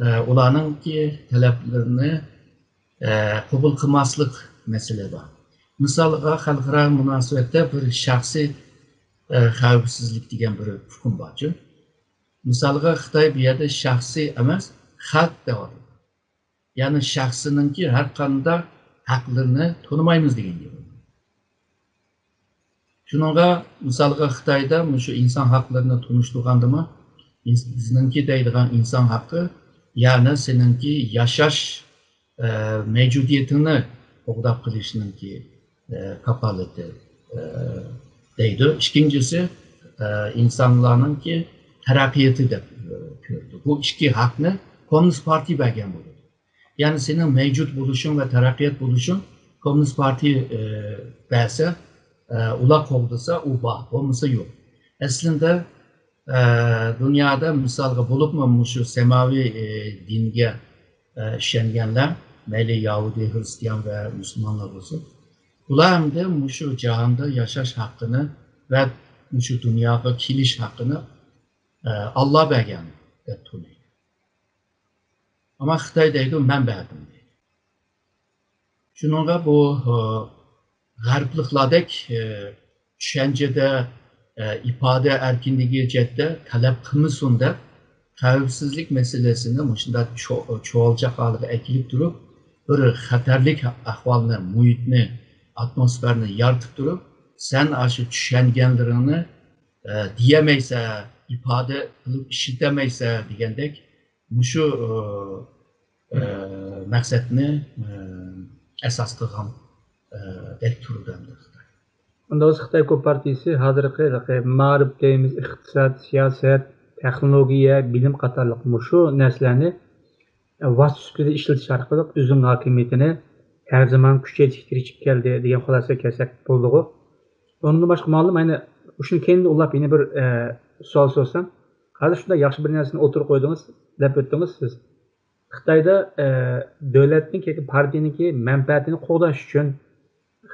ئە، ئۇلارنىڭكى تەلەپلىرىنى، ئە، قوبۇل قىلماسلىق مەسىلە بار. مىسالغا، خەلقئارا مۇناسىۋەتتە بىر شەخسىي، ئە، خەۋپسىزلىك دېگەن بىر ئۇقۇم بارچۇ. مىسالغا، خىتاي بۇ يەردە شەخسىي ئەمەس، خەلق دەۋاتىدۇ. يەنى شەخسنىڭكى ھەر قانداق ھەقلىرىنى تونۇمايمىز دېگەن گەپ. شۇنىڭغا، مىسالغا، خىتايدا مۇشۇ ئىنسان ھەقلىرىنى تونۇشتۇرغاندىمۇ، ئىنس-، بىزنىڭكى دەيدىغان ئىنسان ھەققى، يەنى سېنىڭكى ياشاش، ئە، مەۋجۇدىيىتىنى قوغداپ قېلىشنىڭكى، ئە، كاپالىتى، ئە، دەيدۇ. ئىككىنچىسى، ئە، ئىنسانلارنىڭكى تەرەققىياتى دەپ، ئە، كۆرىدۇ. بۇ ئىككى ھەقنى كوممۇنىست پارتىيە بەرگەن بولىدۇ. يەنى سېنىڭ مەۋجۇت بولۇشۇڭ ۋە تەرەققىيات بولۇشۇڭ كوممۇنىست پارتىيە، ئە، بەرسە، ئە، ئۇلار قوغدىسا، ئۇ بار، بولمىسا يوق. ئەسلىدە، ئە، دۇنيادا مىسالغا بولۇپمۇ مۇشۇ سەماۋىي، ئە، دىنگە، ئە، ئىشەنگەنلەر، مەيلى يەھۇدىي، خرىستىيان ۋە مۇسۇلمانلار بولسۇن، بۇلار ئەمدى مۇشۇ جاھاندا ياشاش ھەققىنى ۋە مۇشۇ دۇنياغا كېلىش ھەققىنى، ئە، ئاللا بەرگەن دەپ تونۇيدۇ. ئەمما خىتاي دەيدۇ، مەن بەردىم دەيدۇ. شۇنىڭغا بۇ، ئە، غەربلىكلاردەك، ئە، چۈشەنچىدە، ئە، ئىپادە ئەركىنلىكى جەھەتتە تەلەپ قىلمىسۇن دەپ، خەۋپسىزلىك مەسىلىسىنى مۇشۇنداق چو-، چۇۋالچاق ھالىغا ئەكېلىپ تۇرۇپ، بىر خەتەرلىك ئەھۋالنى، مۇھىتنى، ئاتموسفېرانى يارىتىپ تۇرۇپ، سەن ئاشۇ چۈشەنگەنلىرىڭنى، ئە، دېيەلمەيسەن، ئىپادە قىلىپ ئىشلىتەلمەيسەن دېگەندەك مۇشۇ، ئە، ئە، مەقسەتنى، ئە، ئاساس قىلغان، ئە، دەك تۇرىدۇ ئەمدى خىتاي. ئۇنداق بولسا خىتاي كومپارتىيىسى ھازىرقى ھېلىقى مائارىپ دەيمىز، ئىقتىساد، سىياسەت، تېخنولوگىيە، بىلىم قاتارلىق مۇشۇ نەرسىلەرنى ۋاسىتە سۈپىتىدە ئىشلىتىش ئارقىلىق ئۆزىنىڭ ھاكىمىيىتىنى ھەر زامان كۈچەيتىشكە تىرىشىپ كەلدى دېگەن خۇلاسىگە كەلسەك بولىدىغۇ. ئۇنىڭدىن باشقا مۇئەللىم، ئەنە شۇنى كەينىدىن ئۇلاپ يەنە بىر، ئە، سوئال سورىسام، ھازىر شۇنداق ياخشى بىر نەرسىنى ئوتتۇرىغا قويدىڭىز دەپ ئۆتتىڭىز سىز. خىتايدا، ئە، دۆلەتنىڭ ياكى پارتىيىنىڭكى مەنپەئەتىنى قوغداش ئۈچۈن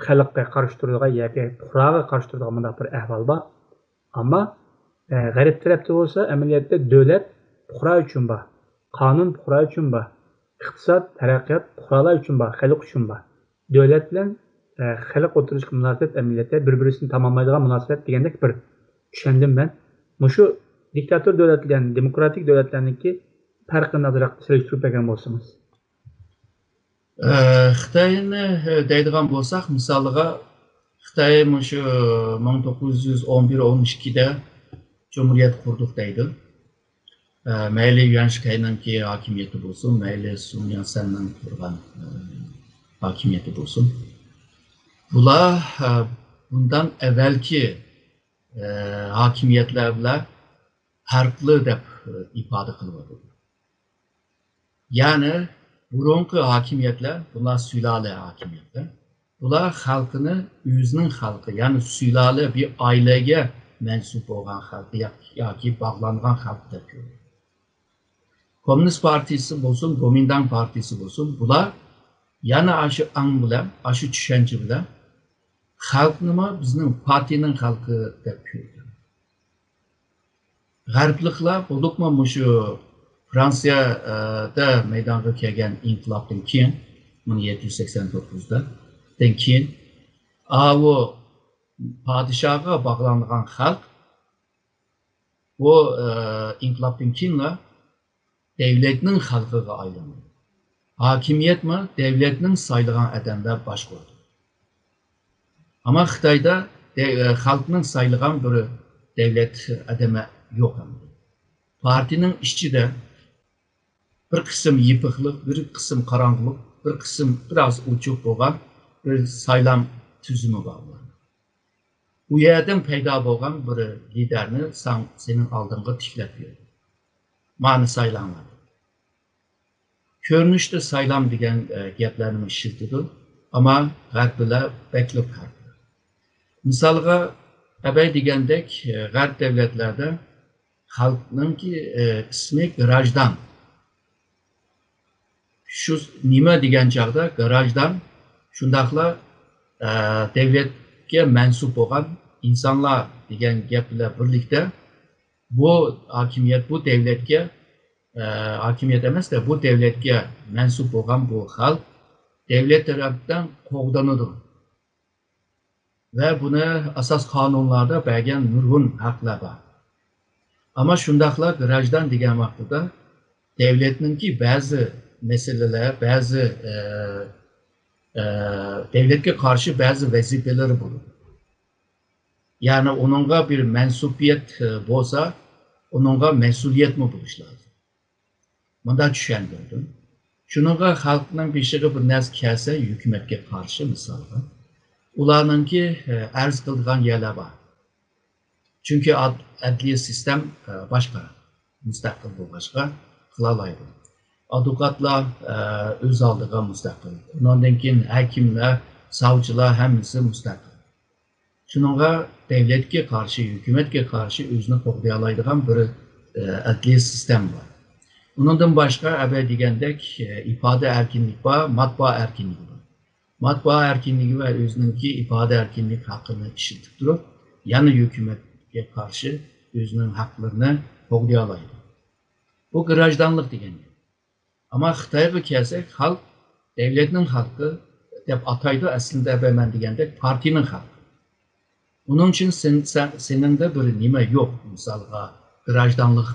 خەلققە قارشى تۇرىدىغان ياكى پۇقراغا قارشى تۇرىدىغان مۇنداق بىر ئەھۋال بار. ئەمما، ئە، غەرب تەرەپتە بولسا ئەمەلىيەتتە دۆلەت پۇقرا ئۈچۈن بار، قانۇن پۇقرا ئۈچۈن بار، ئىقتىساد، تەرەققىيات پۇقرالار ئۈچۈن بار، خەلق ئۈچۈن بار. دۆلەت بىلەن، ئە، خەلق ئوتتۇرىسىدىكى مۇناسىۋەت ئەمەلىيەتتە بىر-بىرسىنى تاماملايدىغان مۇناسىۋەت دېگەندەك بىر چۈشەندىم مەن. مۇشۇ دىكتاتور دۆلەت بىلەن دېموكراتىك دۆلەتلەرنىڭكى پەرقىنى ئازراق سېلىشتۇرۇپ بەرگەن بولسىڭىز. ئە، خىتاينى، ئە، دەيدىغان بولساق، مىسالىغا، خىتاي مۇشۇ مىڭ توققۇز يۈز ئون بىر، ئون ئىككىدە جۇمھۇرىيەت قۇردۇق دەيدۇ. ئە، مەيلى يۈەنشىكەينىڭكى ھاكىمىيىتى بولسۇن، مەيلى سۇن ياتسەننىڭ قۇرغان، ئە، ھاكىمىيىتى بولسۇن. بۇلار، ئە، بۇندان ئەۋۋەلكى، ئە، ھاكىمىيەتلەر بىلەن پەرقلىق دەپ، ئە، ئىپادە قىلىۋاتىدۇ. يەنى بۇرۇنقى ھاكىمىيەتلەر، بۇلار سۇلالە ھاكىمىيەتلەر. بۇلار خەلقىنى ئۆزىنىڭ خەلقى، يەنى سۇلالە بىر ئائىلىگە مەنسۇپ بولغان خەلق يا-، ياكى باغلانغان خەلق دەپ كۆرىدۇ. كوممۇنىست پارتىيىسى بولسۇن، گومىنداڭ پارتىيىسى بولسۇن، بۇلار يەنە ئاشۇ ئاڭ بىلەن، ئاشۇ چۈشەنچە بىلەن خەلقنىمۇ بىزنىڭ پارتىيىنىڭ خەلقى دەپ كۆرىدۇ. غەربلىكلەر، بولۇپمۇ مۇشۇ فرانسىيەدە مەيدانغا كەلگەن ئىنقىلابتىن كېيىن، مىڭ يەتتە يۈز سەكسەن توققۇزدا، دىن كېيىن، ئاۋۇ پادىشاھقا باغلانغان خەلق بۇ، ئە، ئىنقىلابتىن كېيىنلا دەۋلەتنىڭ خەلقىگە ئايلاندى. ھاكىمىيەتمۇ دەۋلەتنىڭ سايلىغان ئادەملەر باشقۇردى. ئەمما خىتايدا دە-، ئە، خەلقنىڭ سايلىغان بىر دەۋلەت ئادىمى يوق ئەمدى. پارتىيىنىڭ ئىچىدە بىر قىسىم يېپىقلىق، بىر قىسىم قاراڭغۇلۇق، بىر قىسىم بىر ئاز ئوچۇق بولغان بىر سايلام تۈزۈمى بار. ئۇ يەردىن پەيدا بولغان بىر لىدەرنى ساڭ-، سېنىڭ ئالدىڭغا تىكلەپ بېرىدۇ. مانى سايلاڭلار. كۆرۈنۈشتە سايلام دېگەن، ئە، گەپلەرنى ئىشلىتىدۇ، ئەمما غەرب بىلەن بەكلا پەرقلىق. مىسالغا، ئەبەي دېگەندەك، ئە، غەرب دەۋلەتلەردە خەلقنىڭكى، ئە، ئىسمى گراژدان. شۇ نېمە دېگەن چاغدا گراژدان شۇنداقلا، ئە، دەۋلەتكە مەنسۇپ بولغان ئىنسانلار دېگەن گەپ بىلەن بىرلىكتە بۇ ھاكىمىيەت، بۇ دەۋلەتكە، ئە، ھاكىمىيەت ئەمەس-دە، بۇ دەۋلەتكە مەنسۇپ بولغان بۇ خەلق دەۋلەت تەرەپتىن قوغدىنىدۇ. ۋە بۇنى ئاساس قانۇنلاردا بەرگەن نۇرغۇن ھەقلەر بار. ئەمما شۇنداقلا گراژدان دېگەن ۋاقتىدا دەۋلەتنىڭكى بەزى مەسىلىلەر، بەزى، ئە، ئە، دەۋلەتكە قارشى بەزى ۋەزىپىلىرى بولىدۇ. يەنى ئۇنىڭغا بىر مەنسۇپىيەت، ئە، بولسا، ئۇنىڭغا مەسئۇلىيەتمۇ بولۇشى لازىم. مۇنداق چۈشەندۈردۈم. شۇنىڭغا خەلقنىڭ بېشىغا بىر نەرسە كەلسە، ھۆكۈمەتكە قارشى مىسالغا، ئۇلارنىڭكى، ئە، ئەرز قىلىدىغان يەرلەر بار. چۈنكى ئاد-، ئەدلىيە سىستېم، ئە، باشقا، مۇستەقىل بولغاچقا قىلالايدۇ. ئادۋوكاتلار، ئە، ئۆز ئالدىغا مۇستەقىل. ئۇنىڭدىن كېيىن ھاكىملار، ساۋچىلار ھەممىسى مۇستەقىل. شۇنىڭغا دەۋلەتكە قارشى، ھۆكۈمەتكە قارشى ئۆزىنى قوغدىيالايدىغان بىر، ئە، ئەدلىيە سىستېما بار. ئۇنىڭدىن باشقا، ئەبەي دېگەندەك، ئە، ئىپادە ئەركىنلىكى بار، ماتبۇئات ئەركىنلىكى بار. ماتبۇئات ئەركىنلىكى ۋە ئۆزىنىڭكى ئىپادە ئەركىنلىك ھەققىنى ئىشلىتىپ تۇرۇپ، يەنە ھۆكۈمەتكە قارشى ئۆزىنىڭ ھەقلىرىنى قوغدىيالايدۇ. بۇ گراژدانلىق دېگەن گەپ. ئەمما خىتايغا كەلسەك، خەلق دەۋلەتنىڭ خەلقى دەپ ئاتايدۇ، ئەسلىدە ئەبەي مەن دېگەندەك پارتىيىنىڭ خەلقى. ئۇنىڭ ئۈچۈن سېن-، سەن-، سېنىڭدە بىر نېمە يوق، مىسالغا، گراژدانلىق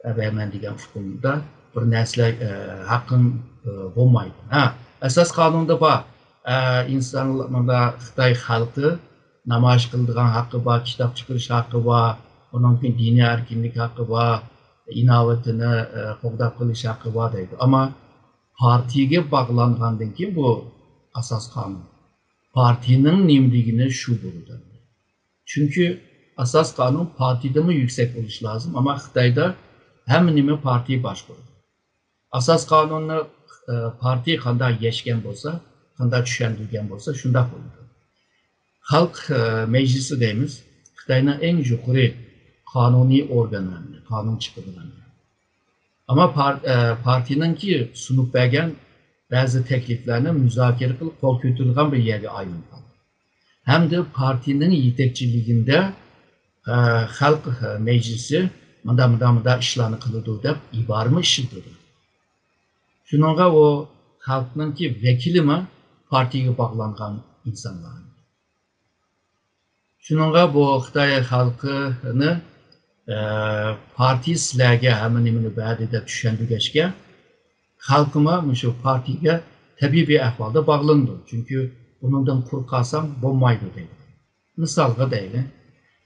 ئەبەي مەن دېگەن ئۇقۇمدا بىر نەرسىلەر، ئە، ھەققىڭ، ئە، بولمايدۇ. ھە، ئاساس قانۇندا بار. ئە، ئىنسانلار، مۇندا خىتاي خەلقى نامايىش قىلىدىغان ھەققى بار، كىتاب چىقىرىش ھەققى بار، ئۇنىڭ كېيىن دىنىي ئەركىنلىك ھەققى بار، ئىناۋىتىنى، ئە، قوغداپ قېلىش ھەققى بار دەيدۇ. ئەمما پارتىيىگە باغلانغاندىن كېيىن بۇ ئاساس قانۇن. پارتىيىنىڭ نېمە دېگىنى شۇ بولىدۇ. چۈنكى ئاساس قانۇن پارتىيىدىنمۇ يۈكسەك بولۇشى لازىم، ئەمما خىتايدا ھەممە نېمە پارتىيە باشقۇرىدۇ. ئاساس قانۇننى، ئە، پارتىيە قانداق يەشكەن بولسا، قانداق چۈشەندۈرگەن بولسا، شۇنداق بولىدۇ. خەلق، ئە، مەجلىسى دەيمىز، خىتاينىڭ ئەڭ يۇقىرى قانۇنىي ئورگانلىرىنى، قانۇن چىقىرىدىغان. ئەمما پار-، ئە، پارتىيىنىڭكى سۇنۇپ بەرگەن بەزى تەكلىپلەرنى مۇزاكىرە قىلىپ قول كۆتۈرىدىغان بىر يەرگە ئايلىنىپ قالدى. ھەمدە پارتىيىنىڭ يېتەكچىلىكىدە، ئە، خەلق، ئە، مەجلىسى مۇنداق، مۇنداق، مۇنداق ئىشلارنى قىلىدۇ دەپ ئىبارىمۇ ئىشلىتىدۇ. شۇنىڭغا ئۇ خەلقنىڭكى ۋەكىلىمۇ پارتىيىگە باغلانغان ئىنسانلار. شۇنىڭغا بۇ خىتاي خەلقىنى، ئە، پارتىيە سىلەرگە ھەممە نېمىنى بەردى دەپ چۈشەندۈرگەچكە، خەلقىمۇ مۇشۇ پارتىيىگە تەبىئىي بىر ئەھۋالدا باغلىنىدۇ. چۈنكى ئۇنىڭدىن قۇرۇق قالساڭ بولمايدۇ دەيدۇ. مىسالغا دەيلى،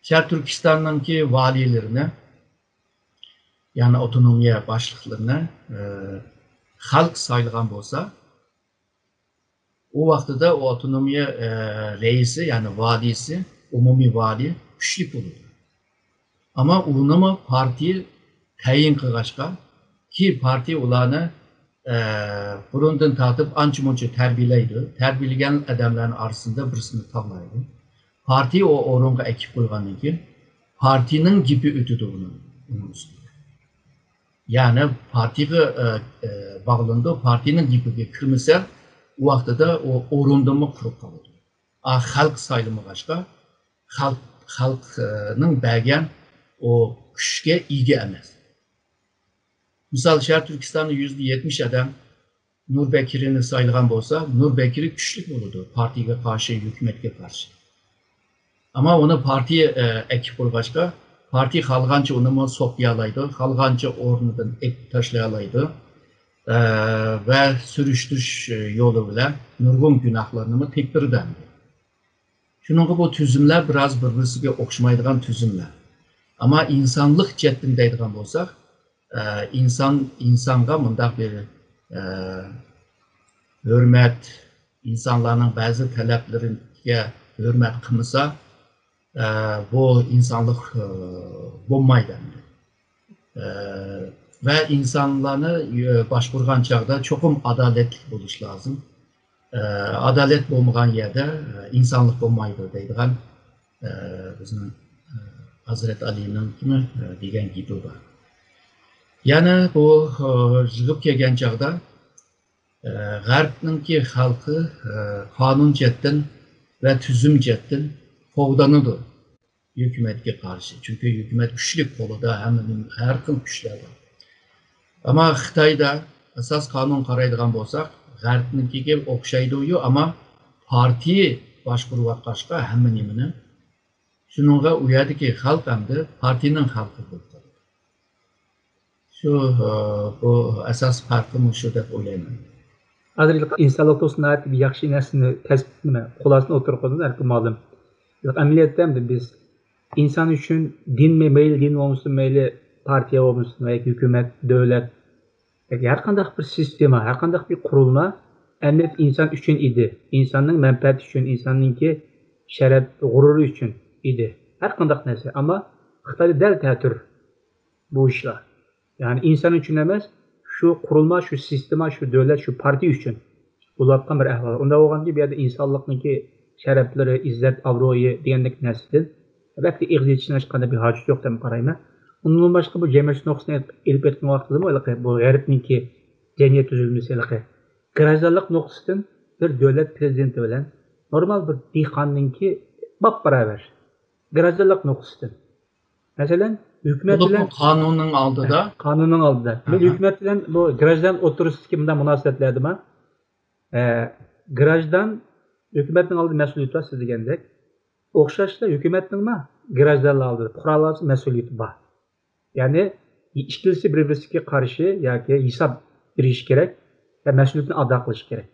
شەرقىي تۈركىستاننىڭكى ۋالىيلىرىنى، يەنى ئاپتونومىيە باشلىقلىرىنى، ئە، خەلق سايلىغان بولسا، ئۇ ۋاقتىدا ئۇ ئاپتونومىيە، ئە، رەئىسى، يەنى ۋالىيسى، ئومۇمىي ۋالىي كۈچلۈك بولىدۇ. ئەمما ئۇنىمۇ پارتىيە تەيىن قىلغاچقا، كېيىن پارتىيە ئۇلارنى، ئە، بۇرۇندىن تارتىپ ئانچە-مۇنچە تەربىيەلەيدۇ. تەربىيەلىگەن ئادەملەرنىڭ ئارىسىدا بىرسىنى تاللايدۇ. پارتىيە ئۇ ئورۇنغا ئەكىپ قويغاندىن كېيىن، پارتىيىنىڭ گېپى ئۆتىدۇ ئۇنىڭ، ئۇنىڭ ئۈستىدە. يەنى پارتىيىگە، ئە، ئە، باغلىنىدۇ. پارتىيىنىڭ گېپىگە كىرمىسە، ئۇ ۋاقتىدا ئۇ ئورۇندىنمۇ قۇرۇپ قالىدۇ. ئا، خەلق سايلىمىغاچقا، خەلق، خەلقنىڭ بەرگەن ئۇ كۈچكە ئىگە ئەمەس. مىسال، شەرقىي تۈركىستاندا يۈزدە يەتمىش ئادەم نۇر بەكرىنى سايلىغان بولسا، نۇر بەكرى كۈچلۈك بولىدۇ پارتىيىگە قارشى، ھۆكۈمەتكە قارشى. ئەمما ئۇنى پارتىيە ئەكىپ قويغاچقا، پارتىيە خالىغانچە ئۇنىمۇ سوقۇيالايدۇ، خالىغانچە ئورنىدىن ئېتىپ تاشلىيالايدۇ. ۋە سۈرۈشتۈرۈش يولى بىلەن نۇرغۇن گۇناھلارنىمۇ تېپتۈرىدۇ. شۇنىڭغا بۇ تۈزۈملەر بىراز بىر-بىرسىگە ئوخشىمايدىغان تۈزۈملەر. ئەمما ئىنسانلىق جەھەتتىن دەيدىغان بولساق، ئە، ئىنسان ئىنسانغا مۇنداق بىر، ئە، ھۆرمەت، ئىنسانلارنىڭ بەزى تەلەپلىرىگە ھۆرمەت قىلمىسا، ئە، بۇ ئىنسانلىق، ئە، بولمايدۇ ئەمدى. ئە، ۋە ئىنسانلارنى، ئە، باشقۇرغان چاغدا چوقۇم ئادالەتلىك بولۇش لازىم. ئە، ئادالەت بولمىغان يەردە، ئە، ئىنسانلىق بولمايدۇ دەيدىغان، ئە، بىزنىڭ، ئە، ھەزرەت ئەلىنىڭ، ئە، دېگەن گېپى بار. يەنە بۇ، ئە، يىغىپ كەلگەن چاغدا، ئە، غەربنىڭكى خەلقى، ئە، قانۇن جەھەتتىن ۋە تۈزۈم جەھەتتىن قوغدىنىدۇ ھۆكۈمەتكە قارشى. چۈنكى ھۆكۈمەت كۈچلۈك، قولىدا ھەممە نېمە، ھەر خىل كۈچلەر بار. ئەمما خىتايدا ئاساس قانۇن قارايدىغان بولساق، غەربنىڭكىگە ئوخشايدۇ، ئەمما پارتىيە باشقۇرۇۋاتقاچقا ھەممە نېمىنى، شۇنىڭغا ئۇ يەردىكى خەلق ئەمدى پارتىيىنىڭ خەلقى بولۇپ قالدى. شۇ، ئە، بۇ ئاساسىي پەرقى مۇشۇ دەپ ئويلايمەن. ھازىر ئىنسانلىق توغرىسىدا ناھايىتى بىر ياخشى نەرسىنى تەس-، نېمە، خۇلاسىنى ئوتتۇرىغا قويدىڭىز، ھەركىم مۇئەللىم. ئەمەلىيەتتە ئەمدى بىز ئىنسان ئۈچۈن دىنمۇ مەيلى، دىن بولمىسۇن مەيلى، پارتىيە بولمىسۇن ياكى ھۆكۈمەت، دۆلەت، ياكى ھەر قانداق بىر سىستېما، ھەر قانداق بىر قۇرۇلما ئەمەلىيەتتە ئىنسان ئۈچۈن ئىدى. ئىنساننىڭ مەنپەئەتى ئۈچۈن، ئىنساننىڭكى شەرەپ، غۇرۇرى ئۈچۈن ئىدى. ھەر قانداق نەرسە. ئەمما خىتايدا دەل تەتۈر بۇ ئىشلار. يەنى ئىنسان ئۈچۈن ئەمەس، شۇ قۇرۇلما، شۇ سىستېما، شۇ دۆلەت، شۇ پارتىيە ئۈچۈن بولۇۋاتقان بىر ئەھۋال. ئۇنداق بولغاندىكىن بۇ يەردە ئىنسانلىقنىڭكى شەرەپلىرى، ئىززەت، ئابرۇيى دېگەندەك نەرسىدىن ئەلۋەتتە ئېغىز ئېچىشنىڭ ھېچقانداق بىر ھاجىتى يوق دەپ قارايمەن. ئۇنىڭدىن باشقا بۇ جەمئىيەت نۇقتىسىنى ئېلىپ ئېيتقان ۋاقتىدىمۇ ھېلىقى بۇ غەربنىڭكى جەمئىيەت تۈزۈلمىسى ھېلىقى گراژدانلىق نۇقتىسىدىن بىر دۆلەت پرېزىدېنتى بىلەن نورمال بىر دېھقاننىڭكى باپباراۋەر. گراژدانلىق نۇقتىسىدىن. مەسىلەن، ھۆكۈمەت بولۇپمۇ بىلەن قانۇننىڭ ئالدىدا. ھە، قانۇننىڭ ئالدىدا. مەن ئاھا. ھۆكۈمەت بىلەن بۇ گراژدان ئوتتۇرىسىدىكى مۇنداق مۇناسىۋەتلەردىمۇ، ئە، گراژدان ھۆكۈمەتنىڭ ئالدىدا مەسئۇلىيىتى بار سىز دېگەندەك. ئوخشاشلا ھۆكۈمەتنىڭمۇ گراژدانلار ئالدىدا، پۇقرالار ئالدىدا مەسئۇلىيىتى بار. يەنى ئىككىلىسى بىر-بىرسىگە قارشى ياكى ھېساب بېرىشى كېرەك ۋە مەسئۇلىيىتىنى ئادا قىلىشى كېرەك.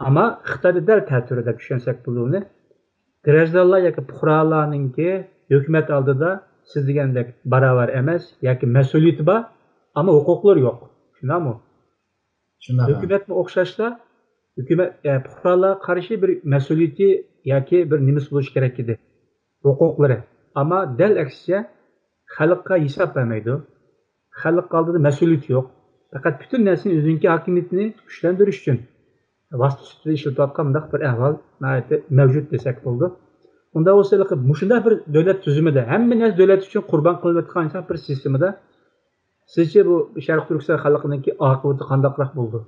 ئەمما خىتايدا دەل تەتۈر دەپ چۈشەنسەك بولىدۇ ئۇنى. گراژدانلار ياكى پۇقرالارنىڭكى ھۆكۈمەت ئالدىدا سىز دېگەندەك باراۋەر ئەمەس ياكى مەسئۇلىيىتى بار، ئەمما ھوقۇقلىرى يوق. شۇنداقمۇ؟ شۇنداق. ھۆكۈمەتمۇ ئوخشاشلا، ھۆكۈمەت، ئە، پۇقرالارغا قارشى بىر مەسئۇلىيىتى ياكى بىر نېمىسى بولۇشى كېرەك ئىدى. ھوقۇقلىرى. ئەمما دەل ئەكسىچە، خەلققە ھېساب بەرمەيدۇ. خەلق ئالدىدا مەسئۇلىيىتى يوق. پەقەت پۈتۈن نەرسىنى ئۆزىنىڭكى ھاكىمىيىتىنى كۈچلەندۈرۈش ئۈچۈن ۋاسىتە سۈپىتىدە ئىشلىتىۋاتقان مۇنداق بىر ئەھۋال ناھايىتى مەۋجۇت دېسەك بولىدۇ. ئۇنداق بولسا، ھېلىقى مۇشۇنداق بىر دۆلەت تۈزۈمىدە، ھەممە نەرسە دۆلەت ئۈچۈن قۇربان قىلىنىۋاتقان بىر سىستېمىدا سىزچە بۇ شەرقىي تۈركىستان خەلقىنىڭكى ئاقىۋىتى قانداقراق بولىدۇ؟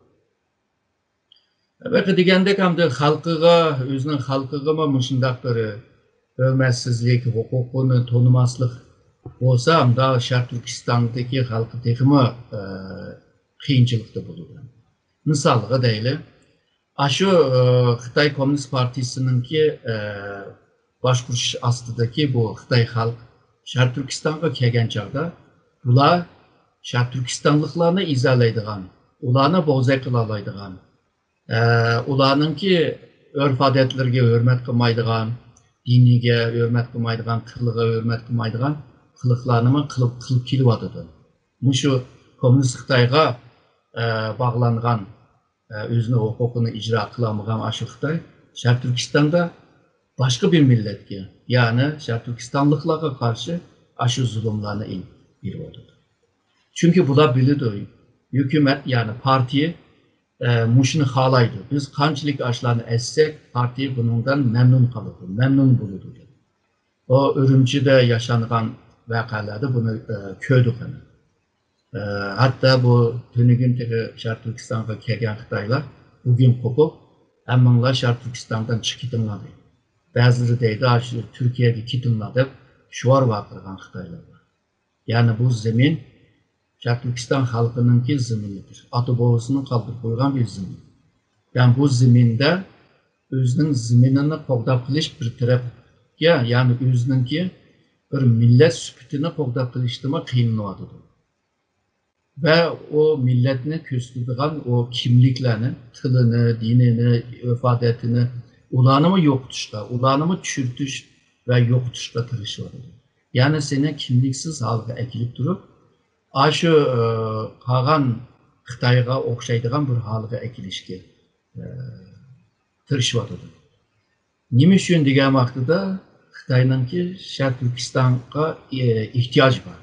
بايىقى دېگەندەك، ئەمدى خەلقىگە، ئۆزىنىڭ خەلقىگىمۇ مۇشۇنداق بىر ھۆرمەتسىزلىك، ھوقۇقىنى تونۇماسلىق بولسا، ئەمدى شەرقىي تۈركىستاندىكى خەلقى تېخىمۇ، ئە، قىيىنچىلىقتا بولىدۇ. مىسالغا دەيلى، ئاشۇ، ئە، خىتاي كوممۇنىست پارتىيىسىنىڭكى، ئە، باشقۇرۇش ئاستىدىكى بۇ خىتاي خەلق شەرقىي تۈركىستانغا كەلگەن چاغدا، بۇلار شەرقىي تۈركىستانلىقلارنى ئېزەلەيدىغان، ئۇلارنى بوزەك قىلالايدىغان، ئە، ئۇلارنىڭكى ئۆرپ-ئادەتلىرىگە ھۆرمەت قىلمايدىغان، دىنىگە ھۆرمەت قىلمايدىغان، تىلىغا ھۆرمەت قىلمايدىغان قىلىقلارنىمۇ قىلىپ، قىلىپ كېلىۋاتىدۇ. مۇشۇ كوممۇنىست خىتايغا، ئە، باغلانغان، ئە، ئۆزىنىڭ ھوقۇقىنى ئىجرا قىلالمىغان ئاشۇ خىتاي شەرقىي تۈركىستاندا باشقا بىر مىللەتكە، يەنى شەرقىي تۈركىستانلىقلارغا قارشى ئاشۇ زۇلۇملارنى ئېلىپ بېرىۋاتىدۇ. چۈنكى بۇلار بىلىدۇ، ھۆكۈمەت، يەنى پارتىيە، ئە، مۇشۇنى خالايدۇ. بىز قانچىلىك ئاشۇلارنى ئەزسەك، پارتىيە بۇنىڭدىن مەمنۇن قالىدۇ، مەمنۇن بولىدۇ دەپ. ئۇ ئۈرۈمچىدە ياشانغان ۋەقەلەردە بۇنى، ئە، كۆردۇق ئەنە. ئە، ھەتتا بۇ تۈنۈگۈن تېخى شەرقىي تۈركىستانغا كەلگەن خىتايلار بۈگۈن قوپۇپ، ھەممىڭلار شەرقىي تۈركىستاندىن چىقىپ كېتىڭلار دەيدۇ. بەزىلىرى دەيدۇ، ئاشۇ تۈركىيەگە كېتىڭلار دەپ شوئار ۋارقىرىغان خىتايلار بار. يەنى بۇ زېمىن شەرقىي تۈركىستان خەلقىنىڭكى زېمىنىدۇر. ئاتا بوۋىسىنىڭ قالدۇرۇپ قويغان بىر زېمىن. يەنى بۇ زېمىندە ئۆزىنىڭ زېمىنىنى قوغداپ قېلىش بىر تەرەپ يەنى ئۆزىنىڭكى بىر مىللەت سۈپىتىنى قوغداپ قېلىشتىمۇ قىينىلىۋاتىدۇ. ۋە ئۇ مىللەتنى كۆرسىتىدىغان ئۇ كىملىكلەرنى، تىلىنى، دىنىنى، ئۆرپ-ئادىتىنى، ئۇلارنىمۇ يوقىتىشقا، ئۇلارنىمۇ چۈشۈرتۈش ۋە يوقىتىشقا تىرىشىۋاتىدۇ. يەنى سېنى كىملىكسىز ھالغا ئەكېلىپ تۇرۇپ، ئاشۇ، ئى، قالغان خىتايغا ئوخشايدىغان بىر ھالغا ئەكېلىشكە، ئى، تىرىشىۋاتىدۇ. نېمە ئۈچۈن دېگەن ۋاقتىدا خىتاينىڭكى شەرقىي تۈركىستانغا، ئى، ئېھتىياجى بار.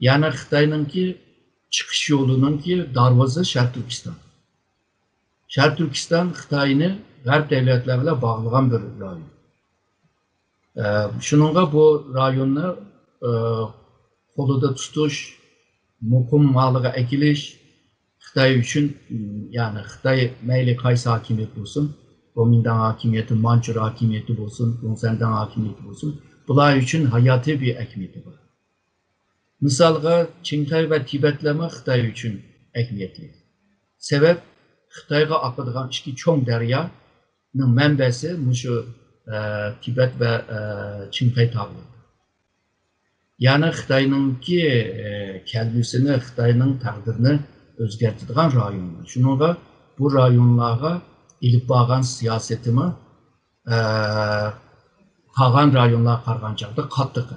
يەنى خىتاينىڭكى چىقىش يولىنىڭكى دەرۋازىسى شەرقىي تۈركىستان. شەرقىي تۈركىستان خىتاينى غەرب دۆلەتلەر بىلەن باغلىغان بىر رايون. ئە، شۇنىڭغا بۇ رايوننى، ئە، قولىدا تۇتۇش، مۇقىم ھالىغا ئەكېلىش خىتاي ئۈچۈن، يەنى خىتاي مەيلى قايسى ھاكىمىيەت بولسۇن، گومىنداڭ ھاكىمىيىتى، مانچۇر ھاكىمىيىتى بولسۇن، گۇڭسەنداڭ ھاكىمىيىتى بولسۇن، بۇلار ئۈچۈن ھاياتىي بىر ئەھمىيىتى بار. مىسالغا، چىڭخەي ۋە تىبەتلەرمۇ خىتاي ئۈچۈن ئەھمىيەتلىك. سەۋەب، خىتايغا ئاقىدىغان ئىككى چوڭ دەريانىڭ مەنبەسى مۇشۇ، ئە، تىبەت ۋە، ئە، چىڭخەي تاغلىرى. يەنى خىتاينىڭكى، ئە، كەلگۈسىنى، خىتاينىڭ تەقدىرىنى ئۆزگەرتىدىغان رايونلار. شۇنىڭغا بۇ رايونلارغا ئېلىپ بارغان سىياسىتىمۇ، ئە، قالغان رايونلارغا قارىغان چاغدا قاتتىق.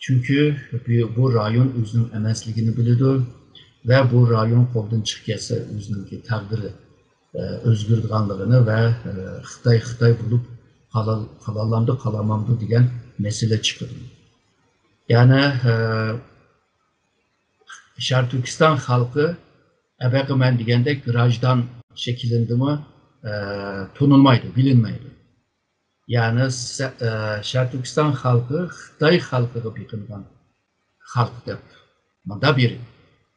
چۈنكى بۇ، بۇ رايون ئۆزىنىڭ ئەمەسلىكىنى بىلىدۇ ۋە بۇ رايون قولدىن چىقىپ كەتسە، ئۆزىنىڭكى تەقدىرى، ئە، ئۆزگىرىدىغانلىقىنى ۋە، ئە، خىتاي خىتاي بولۇپ قالال-، قالالامدۇ، قالالمامدۇ دېگەن مەسىلە چىقىدۇ. يەنى، ئە، شەرقىي تۈركىستان خەلقى ئەبەقى مەن دېگەندەك گراژدان شەكلىندىمۇ، ئە، تونۇلمايدۇ، بىلىنمەيدۇ. يەنى سە-، ئە، شەرقىي تۈركىستان خەلقى خىتاي خەلقىگە بېقىنغان خەلق دەپ مۇنداق بىر،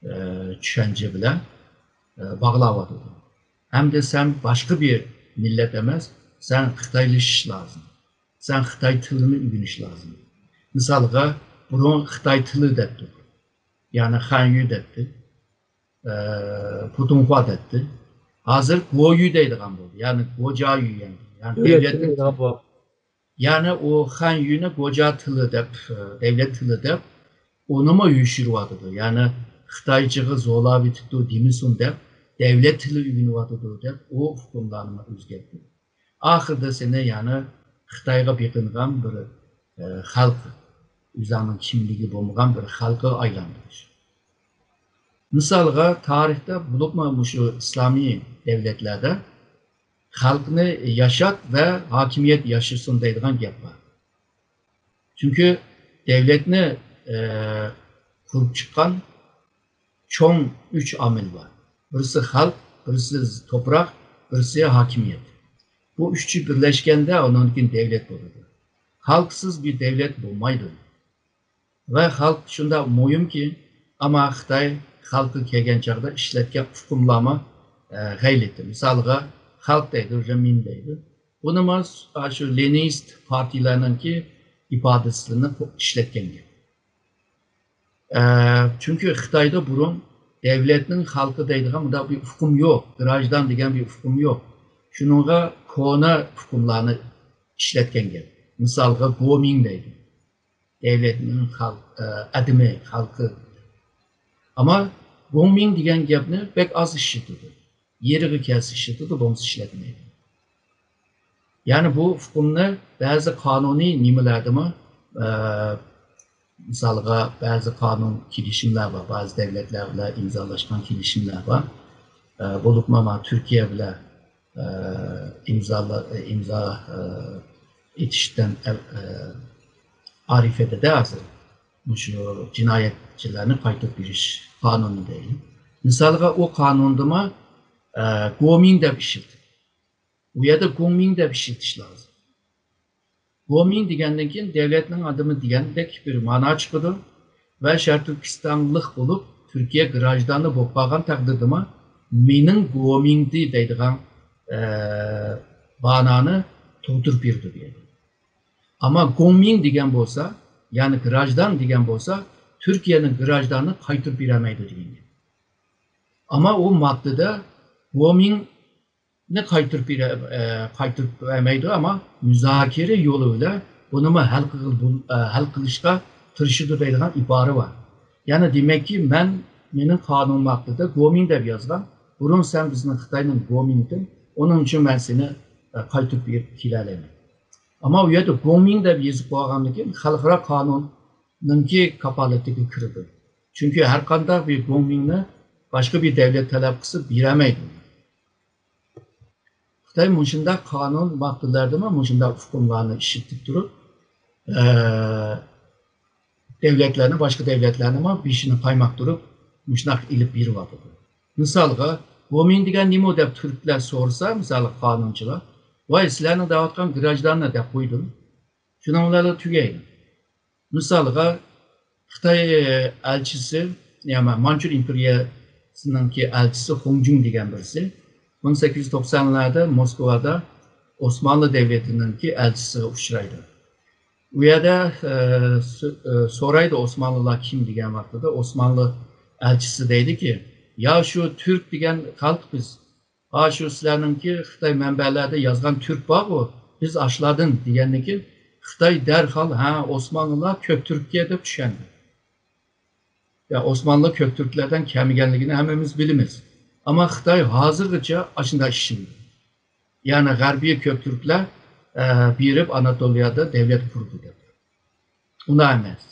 ئە، چۈشەنچە بىلەن، ئە، باغلاۋاتىدۇ. ئەمدى سەن باشقا بىر مىللەت ئەمەس، سەن خىتايلىشىش لازىم. سەن خىتاي تىلىنى ئۆگىنىش لازىم. مىسالغا، بۇرۇن خىتاي تىلى دەپتۇق. يەنى خەنيۈ دەپتۇ. ئە، پۇتۇڭخۇا دەپتۇ. ھازىر گويۈ دەيدىغان بولدى. يەنى گوجايۈ يەنى. يەنى دۆلەت دەۋلەت تىلى دەيدىغان بولدى. يەنى ئۇ خەنيۈنى گوجا تىلى دەپ، ئە، دەۋلەت تىلى دەپ، ئۇنىمۇ يوشۇرۇۋاتىدۇ. يەنى خىتايچىغا زورلاۋېتىپتۇ دېمىسۇن دەپ، دەۋلەت تىلى ئۆگىنىۋاتىدۇ دەپ، ئۇ ئۇقۇملارنىمۇ ئۆزگەرتتى. ئاخىرىدا سېنى يەنى خىتايغا بېقىنغان بىر، ئە، خەلق، ئۆزۈڭنىڭ كىملىكى بولمىغان بىر خەلققە ئايلاندۇرۇش. مىسالغا، تارىختا، بولۇپمۇ مۇشۇ ئىسلامىي دەۋلەتلەردە خەلقنى ياشات ۋە ھاكىمىيەت ياشىسۇن دەيدىغان گەپ بار. چۈنكى دەۋلەتنى، ئە، قۇرۇپ چىققان چوڭ ئۈچ ئامىل بار. بىرسى خەلق، بىرسى توپراق، بىرسى ھاكىمىيەت. بۇ ئۈچى بىرلەشكەندە ئۇنىڭدىن كېيىن دەۋلەت بولىدۇ. خەلقسىز بىر دەۋلەت بولمايدۇ. ۋە خەلق شۇنداق مۇھىمكى، ئەمما خىتاي خەلققە كەلگەن چاغدا ئىشلەتكەن ئۇقۇملارمۇ، ئە، غەلىتە. مىسالغا، خەلق دەيدۇ، رېمىن دەيدۇ. بۇنىمۇ شۇ لېنىنىست پارتىيىلەرنىڭكى ئىپادىسىنى ئىشلەتكەن گەپ. ئە، چۈنكى خىتايدا بۇرۇن دەۋلەتنىڭ خەلقى دەيدىغان مۇنداق بىر ئۇقۇم يوق، گراژدان دېگەن بىر ئۇقۇم يوق. شۇنىڭغا كونا ئۇقۇملارنى ئىشلەتكەن گەپ. مىسالغا، گومىڭ دەيدۇ. دەۋلەتنىڭ خەلق-، ئە، ئادىمى، خەلقى. ئەمما گومىڭ دېگەن گەپنى بەك ئاز ئىشلىتىدۇ. يېرىغا كەلسە ئىشلىتىدۇ، بولمىسا ئىشلەتمەيدۇ. يەنى بۇ ئۇقۇمنى بەزى قانۇنىي نېمىلەردىمۇ، ئە، مىسالغا، بەزى قانۇن كېلىشىملەر بار، بەزى دەۋلەتلەر بىلەن ئىمزالاشقان كېلىشىملەر بار. ئە، بولۇپمۇ مانا تۈركىيە بىلەن، ئە، ئىمزالا-، ئىمزا، ئە، ئېتىشتىن ئەل-، ئە، ئارىفىدىدە ھازىر مۇشۇ جىنايەتچىلەرنى قايتۇرۇپ بېرىش قانۇنى دەيلى. مىسالغا، ئۇ قانۇندىمۇ، ئە، گومىڭ دەپ ئىشلىتىپ، ئۇ يەردە گومىڭ دەپ ئىشلىتىش لازىم. گومىڭ دېگەندىن كېيىن دەۋلەتنىڭ ئادىمى دېگەندەك بىر مانا چىقىدۇ ۋە شەرقىي تۈركىستانلىق بولۇپ، تۈركىيە گراژدانى بولۇپ قالغان تەقدىردىمۇ، مېنىڭ گومىڭدى دەيدىغان، ئە، بانانى تۇغدۇرۇپ بېرىدۇ دېگەن. ئەمما گومىڭ دېگەن بولسا، يەنى گراژدان دېگەن بولسا، تۈركىيەنىڭ گراژدانى قايتۇرۇپ بېرەلمەيدۇ دېگەن گەپ. ئەمما ئۇ ماددىدا گومىڭ نى قايتۇرۇپ بېرە-، ئە، قايتۇرۇپ بەرمەيدۇ، ئەمما مۇزاكىرە يولى بىلەن بۇنىمۇ ھەل قىلغىلى بول-، ئە، ھەل قىلىشقا تىرىشىدۇ دەيدىغان ئىبارە بار. يەنى دېمەككى، مەن، مېنىڭ قانۇنۇم ھەققىدە گومىڭ دەپ يازغان. بۇرۇن سەن بىزنىڭ خىتاينىڭ گومىڭتىڭ، ئۇنىڭ ئۈچۈن مەن سېنى، ئە، قايتۇرۇپ بېرىپ كېلەلەيمەن. ئەمما ئۇ يەردە گومىڭ دەپ يېزىپ قويغاندىن كېيىن خەلقئارا قانۇننىڭكى كاپالىتىگە كىرىدۇ. چۈنكى ھەر قانداق بىر گومىڭنى باشقا بىر دەۋلەت تەلەپ قىلسا بېرەلمەيدۇ. خىتاي مۇشۇنداق قانۇن ماددىلەردىمۇ مۇشۇنداق ئۇقۇملارنى ئىشلىتىپ تۇرۇپ، ئە، دەۋلەتلەرنى، باشقا دەۋلەتلەرنىمۇ بېشىنى قايماقتۇرۇپ، مۇشۇنداق ئېلىپ بېرىۋاتىدۇ. مىسالغا، گومىڭ دېگەن نېمە دەپ تۈركلەر سورىسا، مىسالغا قانۇنچىلار، ۋاي، سىلەرنىڭ دەۋاتقان گراژداننى دەپ قويدۇم. شۇنىڭ بىلەنلا تۈگەيدۇ. مىسالغا، خىتاي ئەلچىسى، يەنى مانچۇر ئىمپېرىيەسىنىڭكى ئەلچىسى خۇڭجىڭ دېگەن بىرسى، مىڭ سەككىز يۈز توقسانلاردا موسكۋادا ئوسمانلى دەۋلىتىنىڭكى ئەلچىسىگە ئۇچرايدۇ. ئۇ يەردە، ئە، سو-، ئە، سورايدۇ ئوسمانلىلار كىم دېگەن ۋاقتىدا، ئوسمانلى ئەلچىسى دەيدىكى، يا شۇ تۈرك دېگەن خەلق بىز، ھا شۇ سىلەرنىڭكى خىتاي مەنبەلەردە يازغان تۈرك بارغۇ، بىز ئاشۇلاردىن دېگەندىن كېيىن، خىتاي دەرھال، ھە، ئوسمانلىلار كۆك تۈرككە دەپ چۈشەندى. يا، ئوسمانلى كۆك تۈركلەردىن كەلمىگەنلىكىنى ھەممىمىز بىلىمىز. ئەمما خىتاي ھازىرغىچە ئاشۇنداق ئىشىنىدۇ. يەنى غەربىي كۆك تۈركلەر، ئە، بېرىپ ئاناتولىيادا دەۋلەت قۇردى دەپ. ئۇنداق ئەمەس.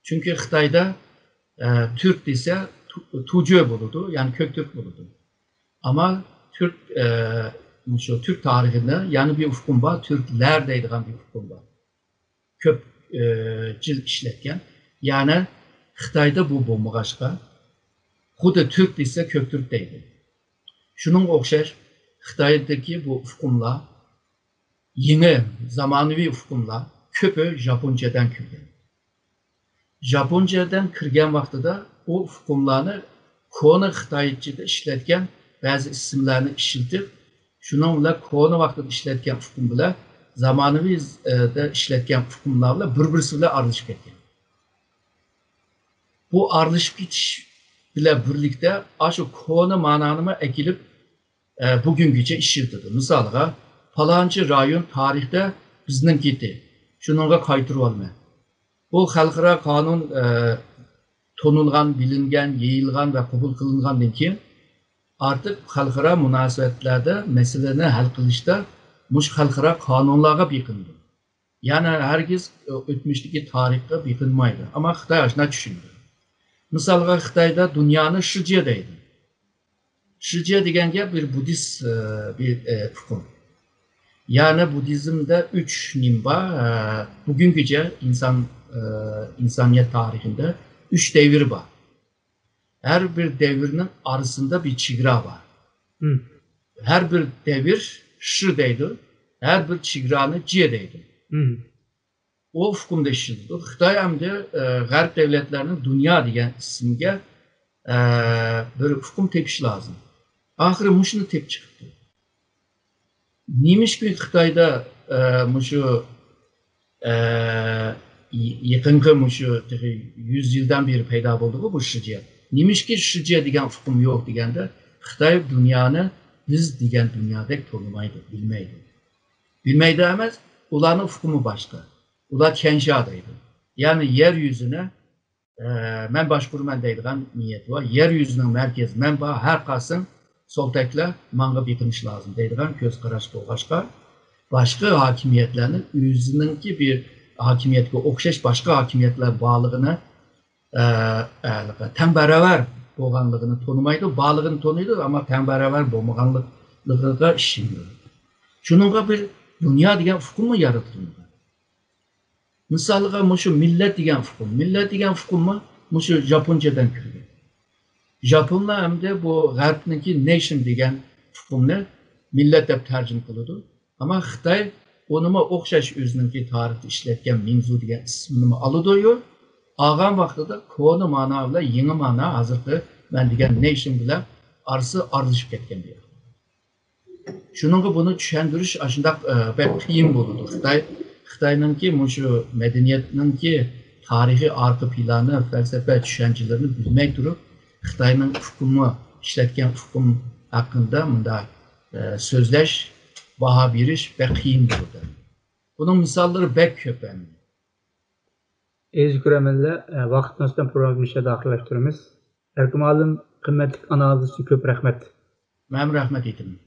چۈنكى خىتايدا، ئە، تۈرك دېسە، تۇ-، تۇجۆ بولىدۇ، يەنى كۆك تۈرك بولىدۇ. ئەمما تۈرك، ئە، شۇ تۈرك تارىخىدا يەنە بىر ئۇقۇم بار، تۈركلەر دەيدىغان بىر ئۇقۇم بار. كۆپ، ئە، جىل ئىشلەتكەن. يەنى خىتايدا بۇ بولمىغاچقا، خۇددى تۈرك دېسە كۆك تۈرك دەيدۇ. شۇنىڭغا ئوخشاش خىتايدىكى بۇ ئۇقۇملار، يېڭى زامانىۋى ئۇقۇملار كۆپى ژاپونچەدىن كىرگەن. ژاپونچەدىن كىرگەن ۋاقتىدا ئۇ ئۇقۇملارنى كونا خىتايچىدا ئىشلەتكەن بەزى ئىسىملارنى ئىشلىتىپ، شۇنىڭ بىلەن كونا ۋاقتىدا ئىشلەتكەن ئۇقۇم بىلەن زامانىۋىدا ئىشلەتكەن ئۇقۇملار بىلەن بىر-بىرسى بىلەن ئارىلىشىپ كەتكەن. بۇ ئارىلىشىپ كېتىش بىلەن بىرلىكتە ئاشۇ كونا مانانىمۇ ئەكېلىپ، ئە، بۈگۈنگىچە ئىشلىتىدۇ. مىسالغا، پالانچى رايون تارىختا بىزنىڭكىدى، شۇنىڭغا قايتۇرۇۋالىمەن. بۇ خەلقئارا قانۇن، ئە، تونۇلغان، بىلىنگەن، يېيىلغان ۋە قوبۇل قىلىنغاندىن كېيىن، ئارتۇق خەلقئارا مۇناسىۋەتلەردە مەسىلىنى ھەل قىلىشتا مۇشۇ خەلقئارا قانۇنلارغا بېقىنىدۇ. يەنى ھەرگىز ئۆتمۈشتىكى تارىخقا بېقىنمايدۇ. ئەمما خىتاي ئاشۇنداق چۈشىنىدۇ. مىسالغا، خىتايدا دۇنيانى شىجيە دەيدۇ. شىجيە دېگەن گەپ بىر بۇددىست، ئە، بىر، ئە، ئۇقۇم. يەنى بۇددىزمدا ئۈچ نېمە بار؟ ئە، بۈگۈنگىچە ئىنسان، ئە، ئىنسانىيەت تارىخىدا ئۈچ دەۋر بار. ھەر بىر دەۋرنىڭ ئارىسىدا بىر چېگرا بار. ھەر بىر دەۋر شى دەيدۇ، ھەر بىر چېگرانى جيې دەيدۇ. ئۇ ئۇقۇمدا ئىشلىتىدۇ. خىتاي ئەمدى، ئە، غەرب دەۋلەتلەرنىڭ دۇنيا دېگەن ئىسىمگە، ئە، بىر ئۇقۇم تېپىشى لازىم. ئاخىرى مۇشۇنى تېپىپ چىقىپتۇ. نېمىشقا خىتايدا، ئە، مۇشۇ، ئە، ي-، يېقىنقى مۇشۇ تېخى يۈز يىلدىن بېرى پەيدا بولدىغۇ بۇ شىجيە. نېمىشقا شىجيە دېگەن ئۇقۇم يوق دېگەندە، خىتاي دۇنيانى بىز دېگەن دۇنيادەك تونۇمايدۇ، بىلمەيدۇ. بىلمەيدۇ ئەمەس، ئۇلارنىڭ ئۇقۇمى باشقا. ئۇلار تيەنشيا دەيدۇ. يەنى يەر يۈزىنى، ئە، مەن باشقۇرىمەن دەيدىغان نىيەت بار. يەر يۈزىنىڭ مەركىزى مەن بار، ھەر قايسىڭ سولتەكلە ماڭا بېقىنىش لازىم دەيدىغان كۆز قاراش بولغاچقا، باشقا ھاكىمىيەتلەرنى ئۆزىنىڭكى بىر ھاكىمىيەتكە ئوخشاش باشقا ھاكىمىيەتلەر بارلىقىنى، ئە، ئە، تەڭ باراۋەر بولغانلىقىنى تونۇمايدۇ، بارلىقىنى تونۇيدۇ، ئەمما تەڭ باراۋەر بولمىغانلىقىغا ئىشىنىدۇ. شۇنىڭغا بىر دۇنيا دېگەن ئۇقۇممۇ يارىتىلمىغان. مىسالغا، مۇشۇ مىللەت دېگەن ئۇقۇم. مىللەت دېگەن ئۇقۇممۇ مۇشۇ ژاپونچەدىن كىرگەن. ژاپونلار ئەمدى بۇ غەربنىڭكى نېشن دېگەن ئۇقۇمنى مىللەت دەپ تەرجىمە قىلىدۇ. ئەمما خىتاي ئۇنىمۇ ئوخشاش ئۆزىنىڭكى تارىختا ئىشلەتكەن مىڭزۇ دېگەن ئىسىمنىمۇ ئالىدۇ-يۇ، ئالغان ۋاقتىدا كونا مانا بىلەن يېڭى مانا، ھازىرقى مەن دېگەن نېشن بىلەن ئارىسى ئارىلىشىپ كەتكەن بۇ يەردە. شۇنىڭغا بۇنى چۈشەندۈرۈش ئاشۇنداق، ئە، بەك قىيىن بولىدۇ. خىتاي، خىتاينىڭكى مۇشۇ مەدەنىيەتنىڭكى تارىخىي ئارقا پىلانى، پەلسەپە چۈشەنچىلىرىنى بىلمەي تۇرۇپ، خىتاينىڭ ئۇقۇمى، ئىشلەتكەن ئۇقۇم ھەققىدە مۇنداق، ئە، سۆزلەش، باھا بېرىش بەك قىيىن بولىدۇ. بۇنىڭ مىساللىرى بەك كۆپ ئەمدى. ئەزىز كۆرەرمەنلەر، ئە، ۋاقىتنىڭ ئۈستىدىن پروگراممىمىزنى ئاخىرلاشتۇرىمىز. ئەركىن مۇئەللىم، قىممەتلىك ئانالىزىڭىز ئۈچۈن كۆپ رەھمەت. مەنمۇ رەھمەت ئېيتىمەن.